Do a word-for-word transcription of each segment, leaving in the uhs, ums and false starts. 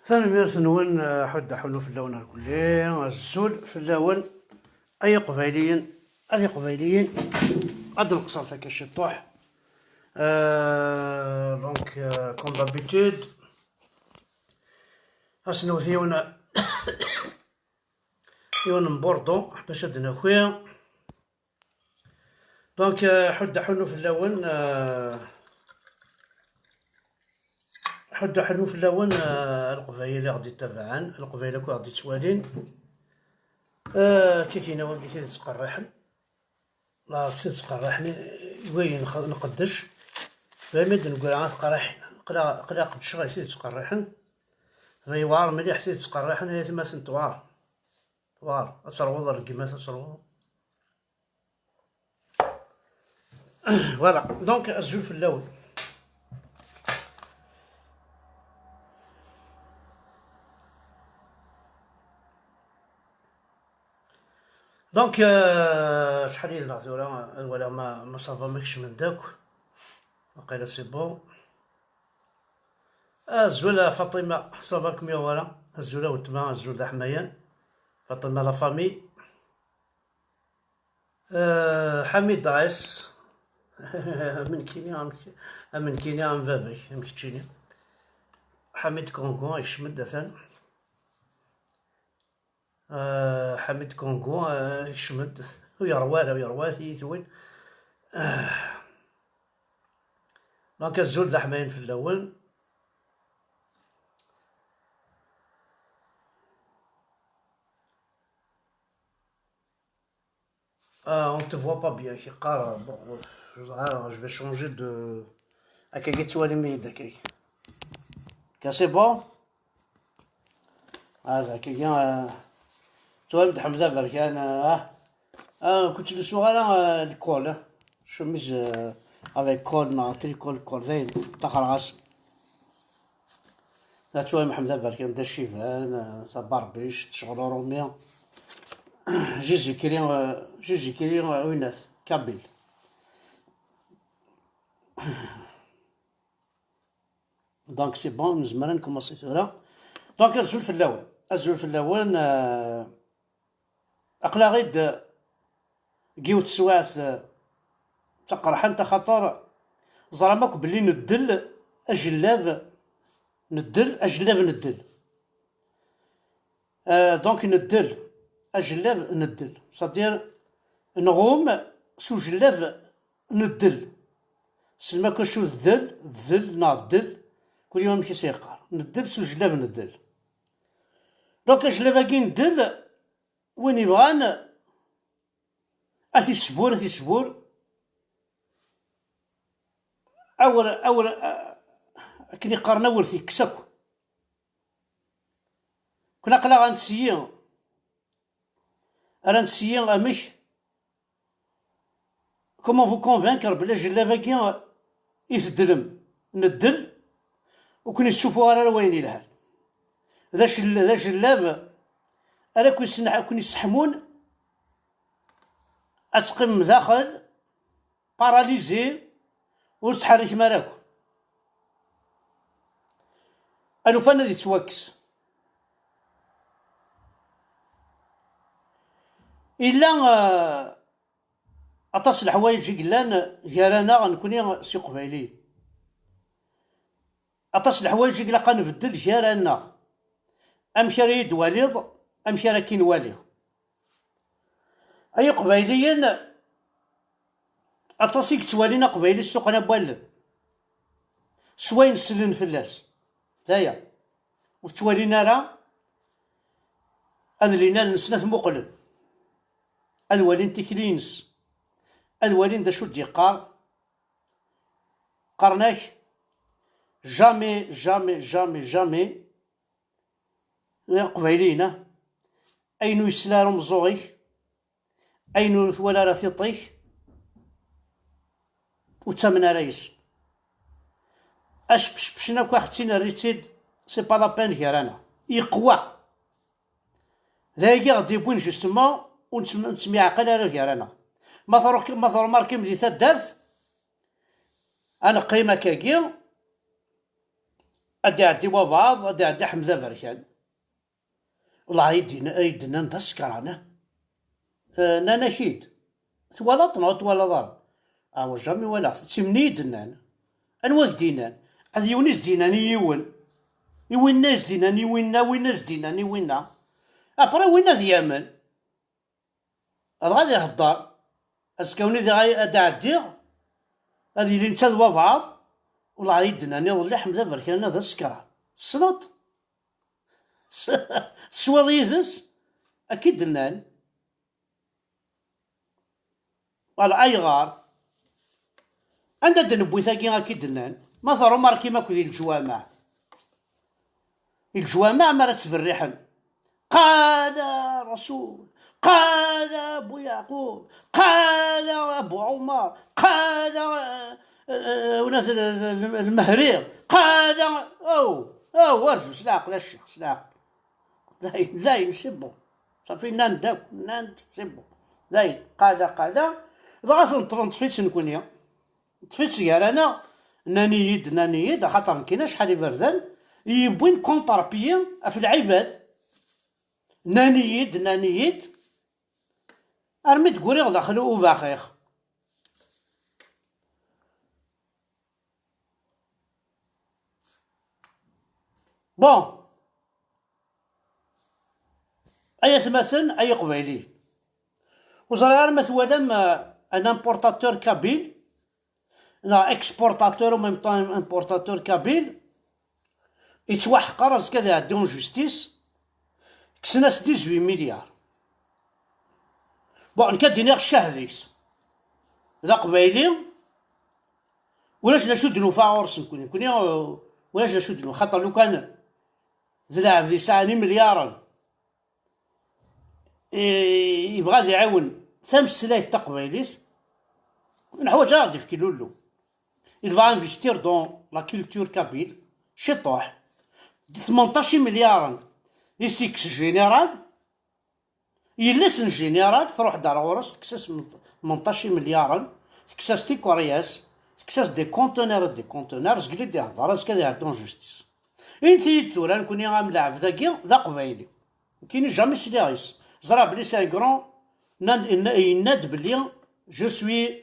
Tanemmirt-nwen, eh, ḥudd aḥunnu fell-awen irkelli, azul fell-awen, ay iqbayliyen, ay iqbayliyen, ad nqeṣṣer akka ciṭuḥ. Euh, donc, euh, comme d'habitude, ad s-newwet yiwen, yiwen n burḍu bac ad d-naki. Donc, euh, ḥudd aḥunnu fell-awen, euh, ḥudd aḥunnu fell-awen, euh, a Leqbayel i ɣ-d-ittabaɛen, a Leqbayel akk i ɣ-d-ittwalin. Euh, kikina wagi tidet qerriḥen. La, tidet qerriḥen, i wayen nx-, nqeddec. Daymi d-neggra ad qerriḥen. Aql-, aql-i qeddceɣ i tidet qerriḥen. Ma yewɛer mliḥ tidet qerriḥen, ay atmaten tewɛer. Tewɛer. Ad terwuḍ rregmat, ad terwuḍ. Voilà, donc azul fell-awen. Donc, euh, acḥal yid-neɣ tura, ad waliɣ ma, ma ça va, ma kecmen-d akk. Waqila c'est bon. Azul a Faṭima, ça va kem-yuɣ wara? Azul a weltma, azul d aḥmayan. Faṭima, la famille. Euh, Ḥamid Dɛis. Am nekkini, am, am nekkini, am baba-k, am keččini. Ḥamid Kongo, yekcem-d atan. Euh, Ḥamid Kongo, euh, yekcem-d. Ur yeṛwa ara, ur yeṛwa ara tiyitwin. Euh, donc, azul d aḥmayan fell-awen. Ah, on te voit pas bien, yeqqar. Bon, je, ah, je vais changer de. Akka, yettwalim-iyi-d akka. Ka, c'est bon? Ah, zaka, ah, ttwalim-d Ḥmed Aberkan, ah, ah, كنت لسوغ على الكول, chemise, euh, avec col, non, tricol, col, dayen, ṭaxreɣ-as. Ttwalim-d Ḥmed Aberkan d aciban, tabarbict, ccɣel uṛumi. Jijikri, euh, jijikri, euh, winat, kabyle. Donc, c'est bon, nezmer ad nkumaṣi tura. Donc, azul fell-awen. Azul fell-awen, euh, aql-aɣ-id deg yiwet teswiɛt, eh, d taqerḥant, axaṭer ẓram akk belli neddel ajellab, neddel ajellab, neddel. Euh, donc neddel ajellab, neddel. C'est-à-dire nɣum s ujellab, neddel. Selma acu d ddel, ddel neɣ ddel, kul yiwen amek i s-yeqqar. Neddel s ujellab, neddel. Donc ajellab-agi neddel, win yebɣan ad t-isbur, ad t-isbur. Awer, awer, a-, akken i qqaren, awer t-yekkes akk. Kun aql-aɣ ad nseyyi, ara nseyyi amek, comment vous convaincre belli ajellab-agi i teddlem, neddel, ur ken-yessufuɣ ara, ara wayen yelhan. D ajell-, d ajellab ara ken-yesseḥ-, ken-yesseḥmun, ad teqqimem daxel, paralysé, ur tettḥerrikem ara akk. Alufan ad yettwakkes. Illa, eh, aṭas n leḥwayeǧ i yellan gar-aneɣ nekni s Iqbayliyen. Aṭas n leḥwayeǧ i ilaq ad nbeddel gar-aneɣ. Amek ara yi-d-twaliḍ, amek ara k-in-waliɣ. Ay Iqbayliyen, aṭas i yettwalin Aqbayli ssuqen n wallen s wayen sellen fell-as. D aya. Ur ttwalin ara ad linal-nsen ad t-muqlen, ad walin tikli-ines, ad walin d acu d-yeqqar. Qqaren-ak jamais, jamais, jamais, jamais, Iqbayliyen, ah, ayen ur yesli ara umeẓẓuɣ-ik, ayen ur twala ara tiṭ-ik, ur ttamen ara yes. Acpecpecen akk, axettin rrit-id, c'est pas la peine gar-aneɣ. Yeqwa. D ayagi i ɣ-d-yewwin justement ur nettem-, ur nettemyeɛqal ara gar-aneɣ. Ma truḥ-, ma trumarkim di taddart, ad neqqim akkagi, ad d-iɛeddi wabɛaḍ, ad d-iɛeddi Ḥmed Aberkan. Wellah, ay d-, ay d-nnan d asekran, ah. Eh, nnan-ak-id. Twalaḍ neɣ ur twalaḍ ara? Awa, jamais walaɣ-t. D timni i d-nnan. Anwa i k-d-innan? Ad yiwen i s-d-innan i yiwen. I winna i s-d-innan i winna, winna i s-d-innan i winna. Après winna ad yamen. Dɣa ad ihedder. Azekka-nni diɣ ad d-ɛeddiɣ, ad yili netta d wabɛaḍ. Wellah, i d-nnan iḍelli Ḥmed Aberkan d asekran. Tessneḍ? Teswiḍ yid-s? Akka i d-nnan. Wala ayɣer? Anda d-newwi tagi akka i d-nnan? Ma trumarkim akk di leǧwameɛ. Di leǧwameɛ mi ara ttberriḥen. قال رسول، قال أبو يعقوب، قال أبو عمر، قال, euh, euh, وناس ال-، ال-، ال-، المهري، قال, أو، أو، أرجو، s leɛqel a ccix, s leɛqel. Dayen, dayen, c'est bon. Safi, nnan-d akk, nnan-d, c'est bon. Dayen, qala, qala. Dɣa tenṭef-, neṭṭef-itt nekkni. Neṭṭef-itt gar-aneɣ, nnan-iyi-d, nnan-iyi-d, axaṭer nekkini acḥal iberdan i yi-wwin contre-pied ɣef lɛibad. Nnan-iyi-d, nnan-iyi-d, armi d-gwriɣ daxel ubaxix. Bon, ay atmaten, ay iqbayliyen. Ur ẓriɣ ara ma twalam, euh, un importateur kabyle, neɣ exportateur, en même temps importateur kabyle, yettwaḥqer, azekka ad iɛeddi en justice, kksen-as dix-huit milliards. Bon, nekk ad d-iniɣ ccah deg-s. D aqbayli, ulac d acu d-nufa ɣur-s nekkni. Nekkni, euh, ulac d acu d-nufa. Xaṭer lukan d lɛebd yesɛan imelyaren, i, yebɣa ad iɛiwen tameslayt taqbaylit, neḥwaǧ ara ɣ-d-ifk lullu. Il va investir dans la culture kabyle, ciṭuḥ. Di tmenṭac imelyaren i s-yekkes général, yelli-s n général truḥ-d ar ɣur-s, tekkes-as tmenṭac imelyaren, tekkes-as tikerya-s, tekkes-as des conteneurs et des conteneurs, zgel i d-ihedder, azekka ad iɛeddu en justice. Init-iyi-d tura, nekkni am lɛebd-agi d aqbayli. Nekkini jamais sliɣ yes. Ẓriɣ belli c'est un grand, yenna-d belli je suis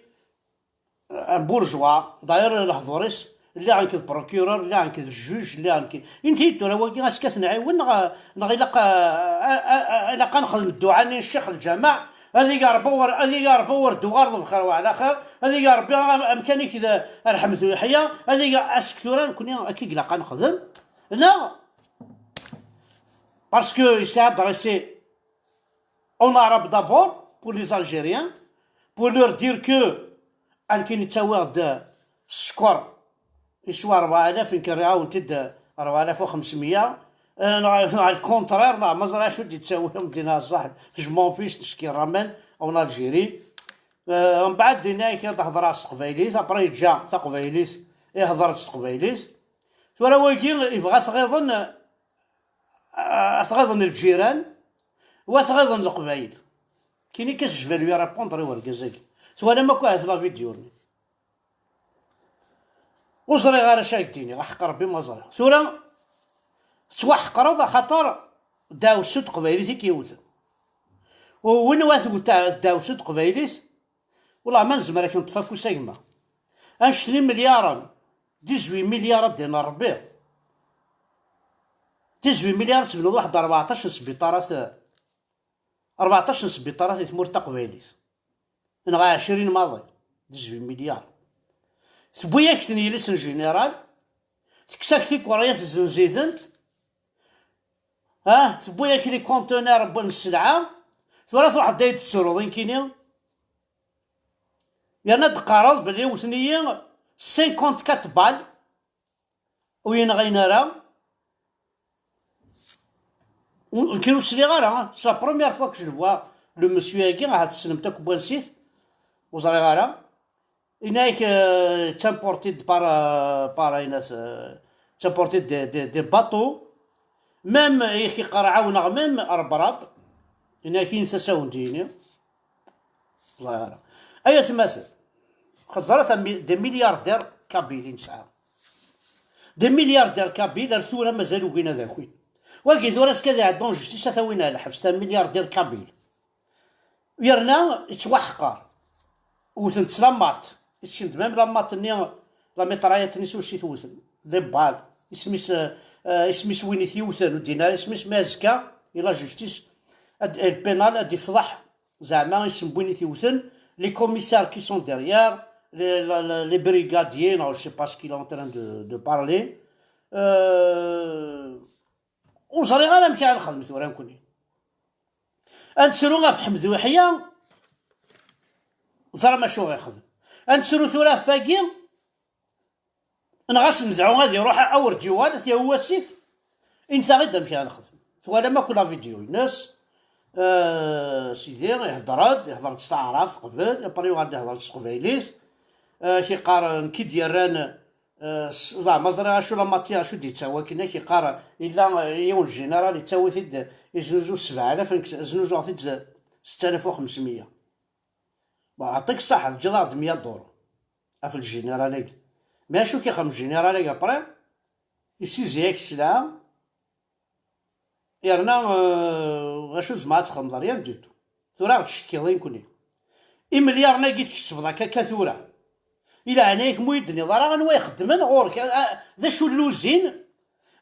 un bourgeois. D'ailleurs, lehdur-is, lliɣ nekk d procureur, lliɣ nekk d juge, lliɣ nekk. Init-iyi-d tura, wagi, est-ce que ad t-nɛiwen, neɣ, neɣ ilaq, a, a, a, ilaq ad nexdem dduɛa-nni n ccix lǧameɛ, ad ig Rebbi wer, ad ig Rebbi wer d-uɣaleḍ bxir wa ɛla xir, ad ig Rebbi am-, amkan-ik d rḥem d uḥya, ad ig, est-ce que tura nekkni akka i ilaq ad nexdem? Neɣ, parce que il s'est adressé en arabe d'abord pour les Algériens, pour leur dire que akken i ttawiɣ-d sskeṛ yeswa rebɛa alaf, nekk rriɣ-awen-t-id rebɛa alaf u xemsmeyya, eh, neɣ, neɣ le contraire, neɣ ma ẓriɣ acu d-yettawi Medina Ẓaḥ, je m'en fiche de ce qu'il ramène en Algérie. Eh, mbeɛd dinna i k-, ad hedṛeɣ s teqbaylit, après yeǧǧa taqbaylit, ihdeṛ-d s teqbaylit. Tura wagi yebɣa ad t-ɣiḍen, ad t-ɣiḍen lǧiran, wa ad t-ɣiḍen leqbayel. Kini-k-as, je vais lui répondre i urgaz-agi. Twalam akk ahat la vidéo-nni? Ur ẓriɣ ara acu ara k-d-iniɣ, aḥeqq Rebbi ma ẓriɣ. Tura tettwaḥeqreḍ axaṭer ddeɛwessu n teqbaylit i k-yewten. U win wa tewwet ddeɛwessu n teqbaylit, wellah ma nezmer ad k-neṭṭef afus a gma. Annect n imilyaren, dix-huit milliards ad d-iner Rebbi. Dix-huit milliards ad tebnuḍ waḥed rbeɛṭac n sbiṭarat, rbeɛṭac n sbiṭarat di tmurt taqbaylit. Neɣ ɛecrin maḍi, dix-huit milliards. Tewwi-yak-ten yelli-s n général, tekkes-ak tikerya-s, zzenz-itent, ah, tewwi-yak les conteneurs n sselɛa, tura truḥeḍ ad yi-d-tettruḍ i nekkini. Yerna d-teqqareḍ belli wten-iyi cinquante-quatre balles, ur yi-nɣin ara. Ur, nekkini ur sliɣ ara. C'est la première fois que je le vois, le monsieur-agi, ahat tessnemt akk n wansi-t, ur ẓriɣ ara. Yenna-yak, euh, est importé par, euh, par, yenna-t, euh, est importé des, des, des bateaux. Même, yak iqqar ɛawneɣ même Rebrab. Yenna-yak, init-as ad awen-d-yini. Ẓriɣ ara. Ay atmaten, xeẓret am-, des milliardaires kabyles i nesɛa. Des milliardaires kabyles ar tura mazal ugin ad akin. Wagi tura, est-ce que ad iɛeddu en justice, ad t-awin ar lḥebs, c'est un milliardaire kabyle. Yerna yettwaḥqer. Wten-t s la matte. Yessken-d même la matte-nni, la mitraillette-nni s usi t-wten. Des balles. Isem-is, euh, euh, isem-is win i t-yewten, ur d-yenni ara isem-is, mais azekka, i la justice, ad, le pénal, ad ifḍeḥ, zeɛma isem n win i t-yewten, les commissaires qui sont derrière, les, la, la, les brigadiers, non, je sais pas ce qu'il est en train de, de parler. Euh, ur ẓriɣ ara amek ara nexdem tura nekkni. Ad nettru ɣef Ḥmed Uḥya, ẓer acu ɣ-ixdem. Ad nettru tura ɣef wagi, neɣ ad s-nedɛu ad iruḥ, a wer d-yuɣal, ad t-yawi wasif, init-aɣ-id amek ara nexdem. Twalam akk la vidéo-ines, euh, sidi, ihedder-d, ihedder-d s taɛrabt qbel, après yuɣal-d ihedder-d s teqbaylit, euh, k-iqqar, nekk i d-yerran, euh, s-, la, ma ẓriɣ acu la matière, acu d-yettawi akken, ak-iqqar, yella, euh, yiwen n général yettawi-t-id, yeznuzu sebɛa alaf, nekk znuzuɣ-t-id s-, setta alaf u xemsmeyya. Bon, ɛṭik ṣṣaḥa, teǧǧiḍ-aɣ-d meyya duṛu ɣef lgénéral-agi. Mais acu k-ixdem général-agi après? Yessizi-ak sselɛa, yerna, euh, acu tzemreḍ ad txedmeḍ? Rien du tout. Tura ɣ-d-tcetkiḍ i nekkni. Imelyaren-agi tkesbeḍ akka, akka tura. I leɛnaya-k, ma ur yi-d-tenniḍ ara anwa ixeddmen ɣur-k, a, a, d acu n luzin,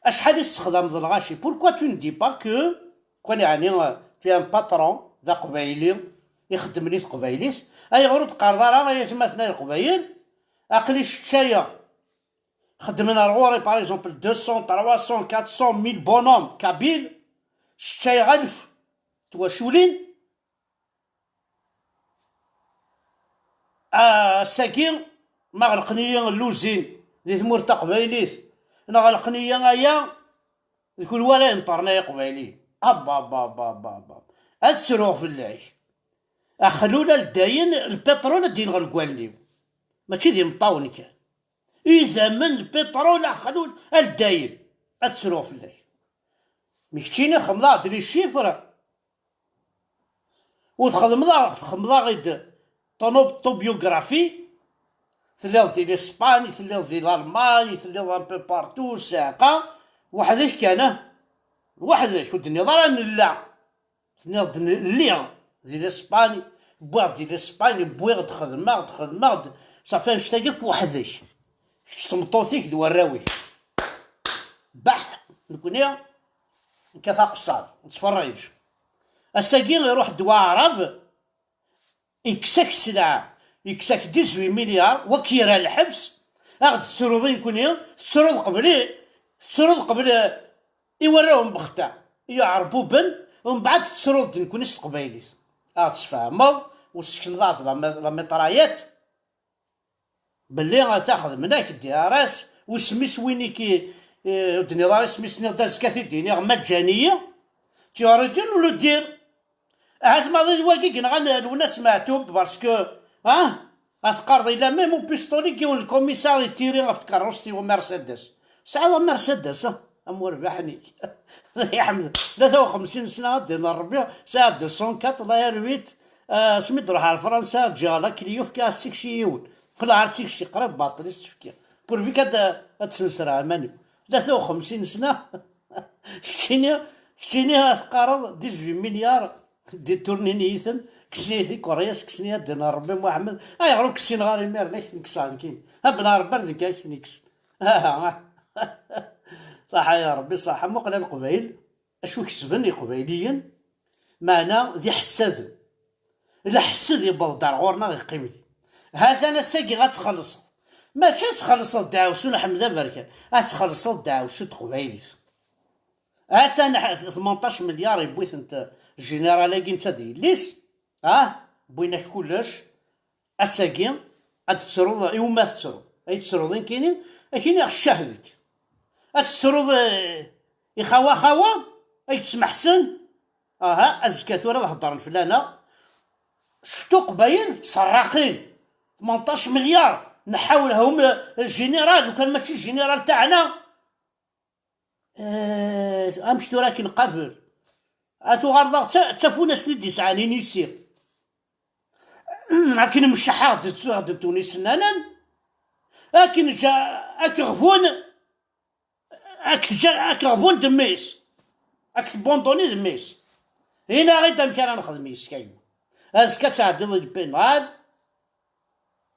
acḥal i tessexdameḍ lɣaci? Pourquoi tu ne dis pas que, kan yeɛni, euh, tu es un patron d aqbayli, ixeddmen i teqbaylit, ayɣer ur d-teqqareḍ ara, ay atmaten ay leqbayel, aql-i ccetkayeɣ, xeddmen ar ɣur-i, par exemple, deux cents, trois cents, quatre cents, mille bonhommes kabyles, ccetkayeɣ alef twaculin, Ass-agi, ma ɣelqen-iyi lluzin di tmurt taqbaylit, neɣ ɣelqen-iyi aya, d kunwi ara yenṭerren ay Iqbayliyen. Abba, abba, abba, abba, abba. Ad ttruɣ fell-ak. Axlul a ldayen, lpiṭrul ad d-yenɣ deg wallen-iw. Mačči d imeṭṭawen kan. Idammen, lpiṭrul, axlul a ldayen. Ad ttruɣ fell-ak. Mi keččini xemḍeɣ-d les chiffres. Ur txedmeḍ-aɣ, txemḍeḍ-aɣ-id ton autobiographie. Telliḍ di l'Espagne, telliḍ di l'Allemagne, telliḍ un peu partout, ssiɛqa, weḥd-k kan, ah. Weḥd-k, ur d-tenniḍ ara nella. Tenniḍ-d n-, lliɣ di l'Espagne, wwiɣ-d di l'Espagne, wwiɣ-d, xedmeɣ-d, xedmeɣ-d. Safi, annect-agi akk weḥd-k. Kečč d tmeṭṭut-ik d warraw-ik. Baḥ, nekni nekkat aqeṣṣer, nettferrij. Ass-agi iruḥ-d waɛrab, ikkes-ak sselɛa, ikkes-ak dix-huit milliards, wa k-yerra lḥebs, a ɣ-d-tettruḍ i nekni, tettruḍ qbel i, tettruḍ qbel i warraw n Bexta, i iɛerbuben, u mbeɛd tettruḍ-d nekni s teqbaylit. A ɣ-d-tesfehmeḍ, u tessekneḍ-aɣ-d la, la mitraillette, belli ata xedmen-ak D R S, u isem-is win i k-, eh, ur d-tenniḍ ara isem-is, tenniḍ-d azekka ad t-id-iniɣ, ma ǧǧan-iyi, tu aurais dû nous le dire. Ahat maḍi d wagi i yenɣan Lwennas Meɛtub, parce que, ah, a teqqareḍ, il a même au pistolet yiwen lkumisaṛ yettiri ɣef tkeṛṛust-iw Mercedes. Tesɛiḍ Mercedes, ah, am urbaḥ-nni. Iḥmed, tlata u xemsin sna, ad d-iniɣ Ṛebbi, sɛiɣ deux cent quatre, la R huit, ah, asmi d-ruḥeɣ ar Fransa, ǧǧiɣ la Clio, fkiɣ-as tikci yiwen. Qqleɣ ar tikci, qrib baṭel i s-fkiɣ. Pourvu ad, ad tesnesreɣ iman-iw. Tlata u xemsin sna, keččini, keččini a teqqareḍ dix-huit milliards, détournen-iyi-ten, kksen-iyi tikerriyas, kksen-iyi ad d-iniɣ Ṛebbi Muḥemmed. Ayɣer ur k-ssineɣ ara imiren, ad k-ten-kkseɣ nekkini? Ha bla Ṛebbi ar d nekk ad k-ten-ikkes. Ṣaḥa ya Ṛebbi, ṣaḥa. Muqel a Leqbayel, acu kesben Iqbayliyen, meɛna d iḥessaden. Leḥsed yewweḍ-d ar ɣur-neɣ, yeqqim din. Ha-t-an ass-agi ad txellṣeḍ. Mačči ad txellṣeḍ deɛwessu n Ḥmed Aberkan, ad txellṣeḍ deɛwessu n teqbaylit. Ha-t-an ḥ-, tmenṭac milyar yewwi-tent, eh, général-agi netta d yelli-s, ah, wwin-ak kullec. Ass-agi ad tettruḍ, iwumi ad tettruḍ? Ay tettruḍ inkini, akini ccah deg. Ad tettruḍ, eh, i xawa xawa, ay tesmeḥsen. Aha, azekka tura ad heddren fell-aneɣ. Surtout Qbayel, serraqin. Tmenṭac milyar, nḥawel hum, eh, général, lukan mačči général taɛna. Eh, amek tura akken qabel? A tuɣaleḍ-aɣ d ta-, d tafunast i d-isɛan inisi. Akken mceḥḥaɣ-d, ttwaɣ-d tunisennanen. Akken ǧa, akken ɣbun, akken ǧa, akken ɣbun d mmi-s. Akken tbunduni d mmi-s. Ini-aɣ-id amek ara nexdem yes-k, aywa. Azekka ad tɛeddiḍ i lpinal.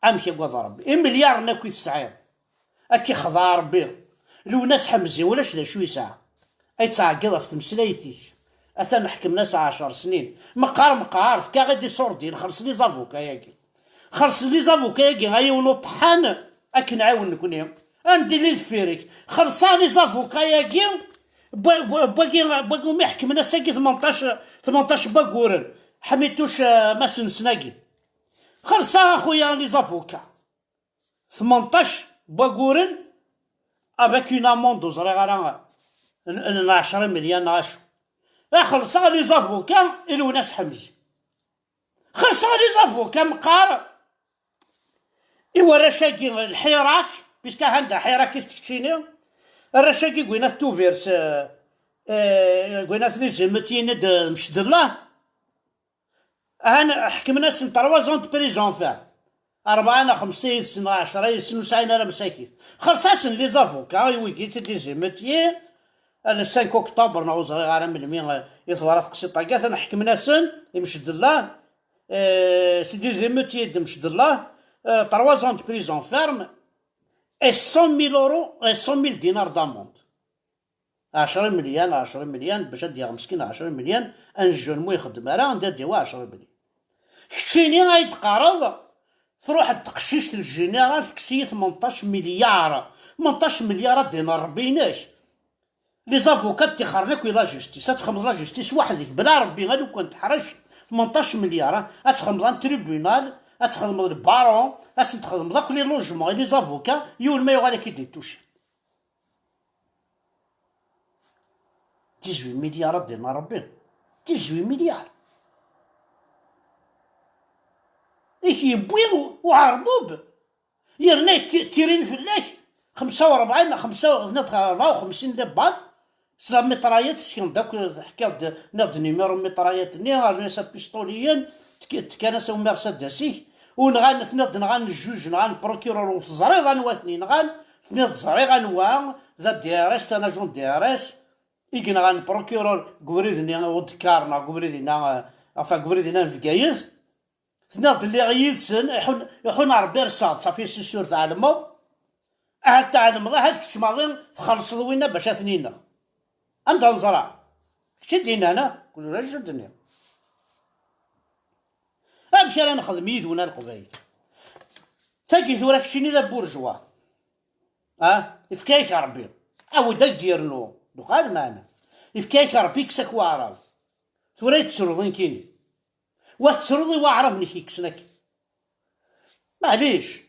Amek agad Ṛebbi? Imilyaren akk i tesɛiḍ. Ad k-ixdeɛ Ṛebbi. Lwennas Ḥemzi, ulac d acu yesɛa. Ay ttɛeggiḍ ɣef tmeslayt-ik. Atan ḥekmen-as ɛecr snin. Meqqar, meqqar, fkiɣ-id iṣurdiyen, xelṣen les avocats-agi. Xelṣen les avocats-agi, a yiwen uṭeḥḥan, ad k-nɛiwen nekni. Anda i deffir-ik? Xelṣeɣ les avocats-agi, bwa-, bwa-, bwagi, bwagi umi ḥekmen ass-agi tmenṭac, tmenṭac n wagguren. Ḥmituc, eh, Masensen-agi. Xelṣeɣ a xuya les avocats. Tmenṭac n wagguren avec une amende ur ẓriɣ ara n, n, n ɛecra imelyan neɣ acu. A xelṣeɣ les avocats i Lwennas Ḥemzi. Xelṣeɣ les avocats meqqar i warrac-agi lḥirak, puisque ahan d aḥirak i s-tkeččini, arrac-agi gwinat tuvert, eh, eh, gwinat les émeutiers-nni d Mecdella. Han ḥekmen-asen trois ans de prison ferme. Rebɛa neɣ xemsa yid-sen neɣ ɛecra yid-sen ur sɛin ara msakit. Xelṣ-asen les avocats i wigi, c'est des émeutiers. Le cinq octobre neɣ ur ẓriɣ ara melmi, eh, i teḍra teqsiṭ-agi, atan ḥekmen-asen i Mecdella, eh, c'est des émeutiers de Mecdella, eh, trois ans de prison ferme et cent mille euros, eh, cent mille dinars d'amende. Ɛecra imelyan, ɛecra imelyan, bac ad d-yaɣ meskin ɛecra imelyan, anjel mu ixeddem ara, anda ad d-yawi ɛecra imelyan? Keččini ay d-teqqareḍ, truḥ-d teqcict n lǧiniral, tekkes-iyi tmenṭac milyar, tmenṭac milyar ad d-iniɣ Rebbi inek. Les avocats ttixxren akk i la justice, ad txedmeḍ la justice weḥd-k, bla Rebbi, a lukan teḥrec, tmenṭac milyar, ad txedmeḍ un tribunal, Ad txedmeḍ le baron, ad sen-txedmeḍ akk les logements et les avocats, yiwen ma yuɣal ad k-id-ituci. Dix-huit milliards a d-yenna Rebbi. Dix-huit milliards. I k-yewwi uɛerbub. Yerna yettirin fell-ak xemsa u rebɛin neɣ xemsa u rebɛa u xemsin les balles. S la mitraillette, sken-d akk, teḥkiḍ-d, nniɣ-d numéro mitraillette-nni, rnu-as apistuliyen, tk-, tkan-as umercedes-ik, u nɣan, tenniḍ-d nɣan juge, nɣan procureur, ur teẓriḍ anwa ten-inɣan, tenniḍ ẓriɣ anwa, d D R S, d un agent D R S, i yenɣan procureur deg ubrid-nni udekkar neɣ deg ubrid-inna, eh, enfin, deg ubrid-inna n Bgayet. Tenniḍ-d lliɣ yid-sen, iḥun, iḥun Rebbi rseɣ-d, safi c'est sûr tɛelmeḍ. Ahat tɛelmeḍ, ahat kečč maḍi txellṣeḍ winna bac ad ten-ineɣ. Anda neẓra? Kečč i d-yennan, ah? Kul ulac d-nniɣ. Amek ara nexdem yid-wen a Leqbayel? Tagi tura keččini d aburjwa. Ah? Ifka-yak Rebbi. Awed ad k-d-yernu. Duqa lmeɛna. Ifka-yak Rebbi, kkes-ak waɛrab. Tura i tettruḍ nekkini. Wa tettruḍ i waɛrab-nnek yekksen akken. Maɛlic.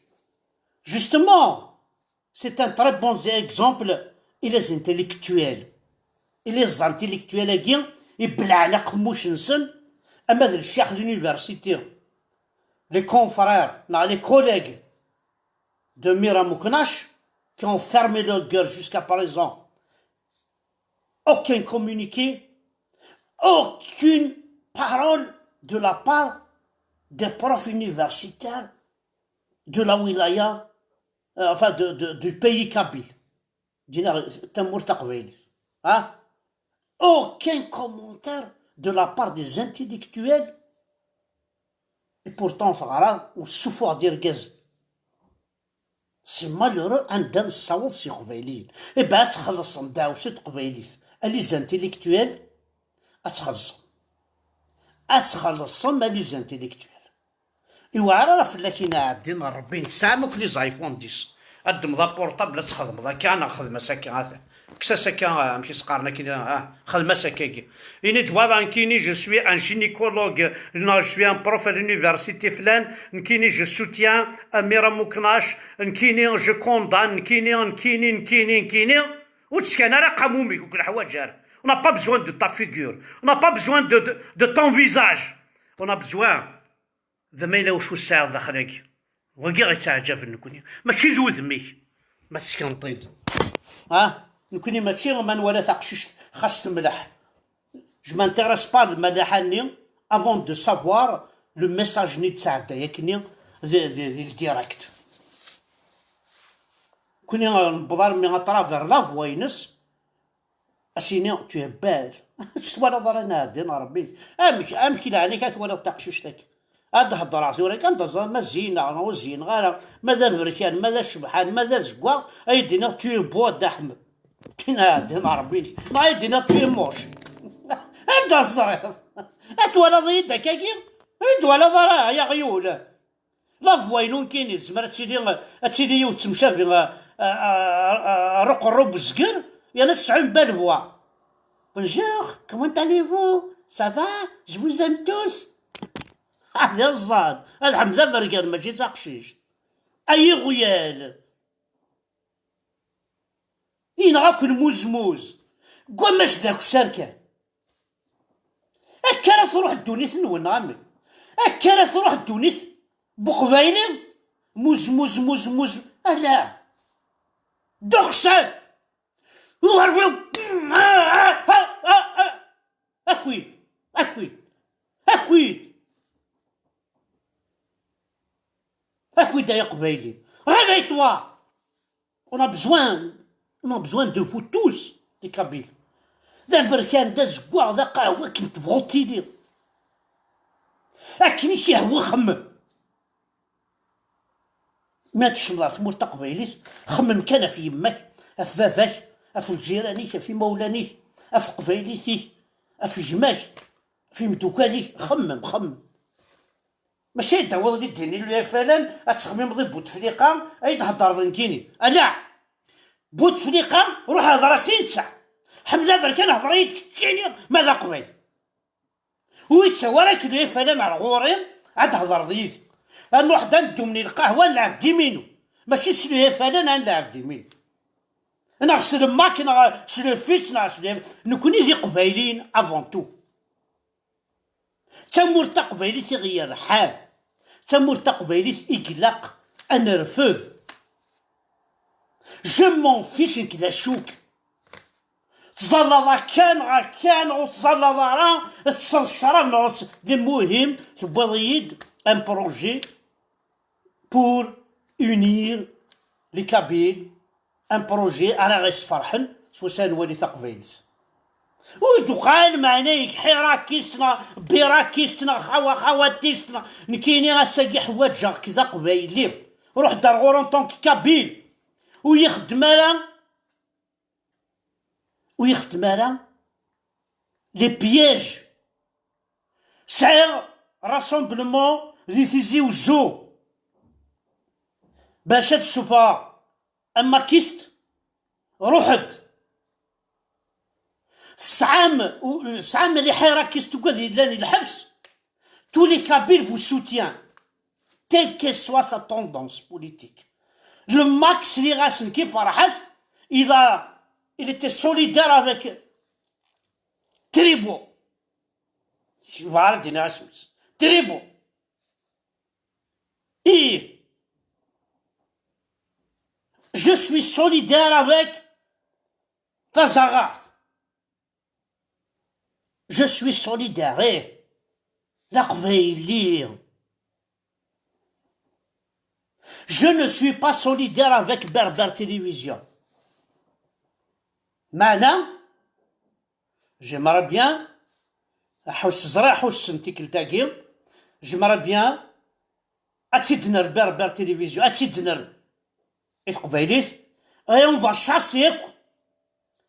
Justement, c'est un très bon exemple i les intellectuels. I les intellectuels-agi ibelɛen aqemmuc-nsen, ama d lecyax l'université, les confrères neɣ les collègues de Mira Mouknache qui ont fermé leur gueule jusqu'à présent. Aucun communiqué, aucune parole de la part des profs universitaires de la wilaya, euh, enfin de, de, du pays kabyle. Dina, tamurt taqbaylit. Hein? Aucun commentaire de la part des intellectuels. Et pourtant, teɣra ur tessuffuɣ-d irgazen. C'est malheureux anda nessaweḍ s iqbayliyen. Eh ben, ad txellṣem daɛwessu n teqbaylit. A les intellectuels, ad txellṣem. Ad txellṣem a les intellectuels. Iwɛer ara fell-ak inaɛdin n Rebbi, tesɛam akk les iPhone dix. Ad ddmeḍ apurṭabl, ad txedmeḍ akka, neɣ xdem-as akka, atan. Kkes-as akka, amek i s-qqaren akkin, ah, xdem-as akkagi. Ini-d, voilà, nekkini, je suis un gynécologue, neɣ je suis un prof à l'université flan, nekkini, je soutiens Amira Mouknache, nekkini, je condamne, nekkini, nekkini, nekkini, nekkini. Ur d-skan ara aqamum-ik, ur k-neḥwaǧ ara. On n'a pas besoin de ta figure. On n'a pas besoin de, de, de ton visage. On a besoin d ma yella wacu tesɛiḍ daxel-agi. Wagi i ɣ-yettɛeǧǧaben nekni. Mačči d udem-ik. Ma teskneḍ-t-id. Ah, nekni mačči ma nwala taqcict xas temleḥ. Je m'intéresse pas d lmalaḥa-nni avant de savoir le message-nni d-tɛedday akkenni di, di, di le direct. Nekni newweḍ armi à travers la voix-ines, a s-yini, tu es belle. Ur tt-twalaḍ ara, nɛeddi neɣ Rebbi. Amek, amek i leɛnak ad twaliḍ taqcict-agi? Ad d-heddreɣ tura kan, d aẓar ma zeyneɣ neɣ ur zeyneɣ ara, ma d aberkan, ma d acebḥan, ma d azeggaɣ, ad yi-d-tiniḍ tu es beau a Dda Ḥmed. Nɛeddi neɣ Rebbi. Neɣ ad yi-d-tiniḍ tu es moche. Anda teẓriḍ? Ad twalaḍ-iyi-d akkagi? Ur yi-d-twalaḍ ara, ay aɣyul. La voix-inu nekkini tezmer ad tili, ad tili yiwet temcabi, a, a, a, a, Ruqerru Buzger, yerna tesɛu une belle voix. Bonjour, comment allez-vous? Ça va? Je vous aime tous. Ah, d iẓẓan. Ad ḥmed abergan, mačči d taqcict. Ay iɣyal. Yenɣa-ken muzmuz. Deg wammas d akessar kan. Akka ara truḥ ddunit-nwen, neɣ amek? Akka ara truḥ ddunit n uqbayli? Muz, muz, muz, muz. Ala. Dexsan. Akwi. Akwi. Akwi. Akwi-d ay aqbayli. Réveille-toi. On a besoin, on a besoin de vous tous, les Kabyles. D aberkan, d azeggaɣ, d aqehwa, akken tebɣuḍ tiliḍ. Akken i k-yehwa xemmem. Mi ad tkecmeḍ ɣer tmurt taqbaylit, xemmem kan ɣef yemma-k, ɣef baba-k, ɣef lǧiran-ik, ɣef imawlan-ik, ɣef teqbaylit-ik, ɣef gma-k, ɣef imeddukal-ik, xemmem, xemmem. Mačči ad d-tawiḍ di ddin i Lluya Falan, ad txemmimeḍ i Butefliqa, ay d-heddreḍ nekkini. Ala! Butefliqa, ruḥ hder-as i netta. Ḥmed Aberkan, hder-iyi-d keččini, ma d aqbayli. Ur yettawi ara k Lluya Falan ar ɣur-i, ad d-hedreḍ yid-i. Ad nruḥ d ad neddu mni lqahwa n lɛebd iminu, mačči s le F L N ad nlɛeb d iminu. Neɣ s le Mac, neɣ s le fils, neɣ s le, nekkni d iqbayliyen avant tout. D tamurt taqbaylit i ɣ-yerḥan, d tamurt taqbaylit i ilaq ad nerfed. Je m'en fiche nekk d acu-k. Tẓallaḍ akken, akken, ur tẓallaḍ ara, teṭṭseḍ ccrab, neɣ ur tt-, d lmuhim, tewwiḍ-iyi-d un projet pour unir les Kabyles, un projet ara ɣ-isferḥen s wass-a nwali taqbaylit. Ur d-uqal meɛna-ik ḥirakist neɣ birakist neɣ xawa xawatist neɣ, nekkini ass-agi ḥwaǧeɣ-k d aqbayli. Ruḥ-d ar ɣur-i en tant que kabyle. Ur yi-xeddem ara, ur yi-xeddem ara les pièges. Sɛiɣ rassemblement di Tizi Uzzu bac ad d-ssufɣeɣ un maquiste. Ruḥ-d. Tesɛam, tesɛam les ḥirakistes uggad yellan i lḥebs. Tous les Kabyles vous soutiennent, quelle que soit sa tendance politique. Le Mac, sliɣ-asen ki ferḥet, il a, il était solidaire avec Tribo. Bɣar ad d-iniɣ asem-is. Tribo. Ih. Je suis solidaire avec Tazaɣart. Je suis solidaire, eh. D aqbayli. Je ne suis pas solidaire avec Berbère Télévision. Meɛna, j'aimerais bien, ḥus-, ẓriɣ ḥussen tikkelt-agi, j'aimerais bien ad tt-id-nerr Berbère Télévision, ad tt-id-nerr i teqbaylit, et on va chasser akk,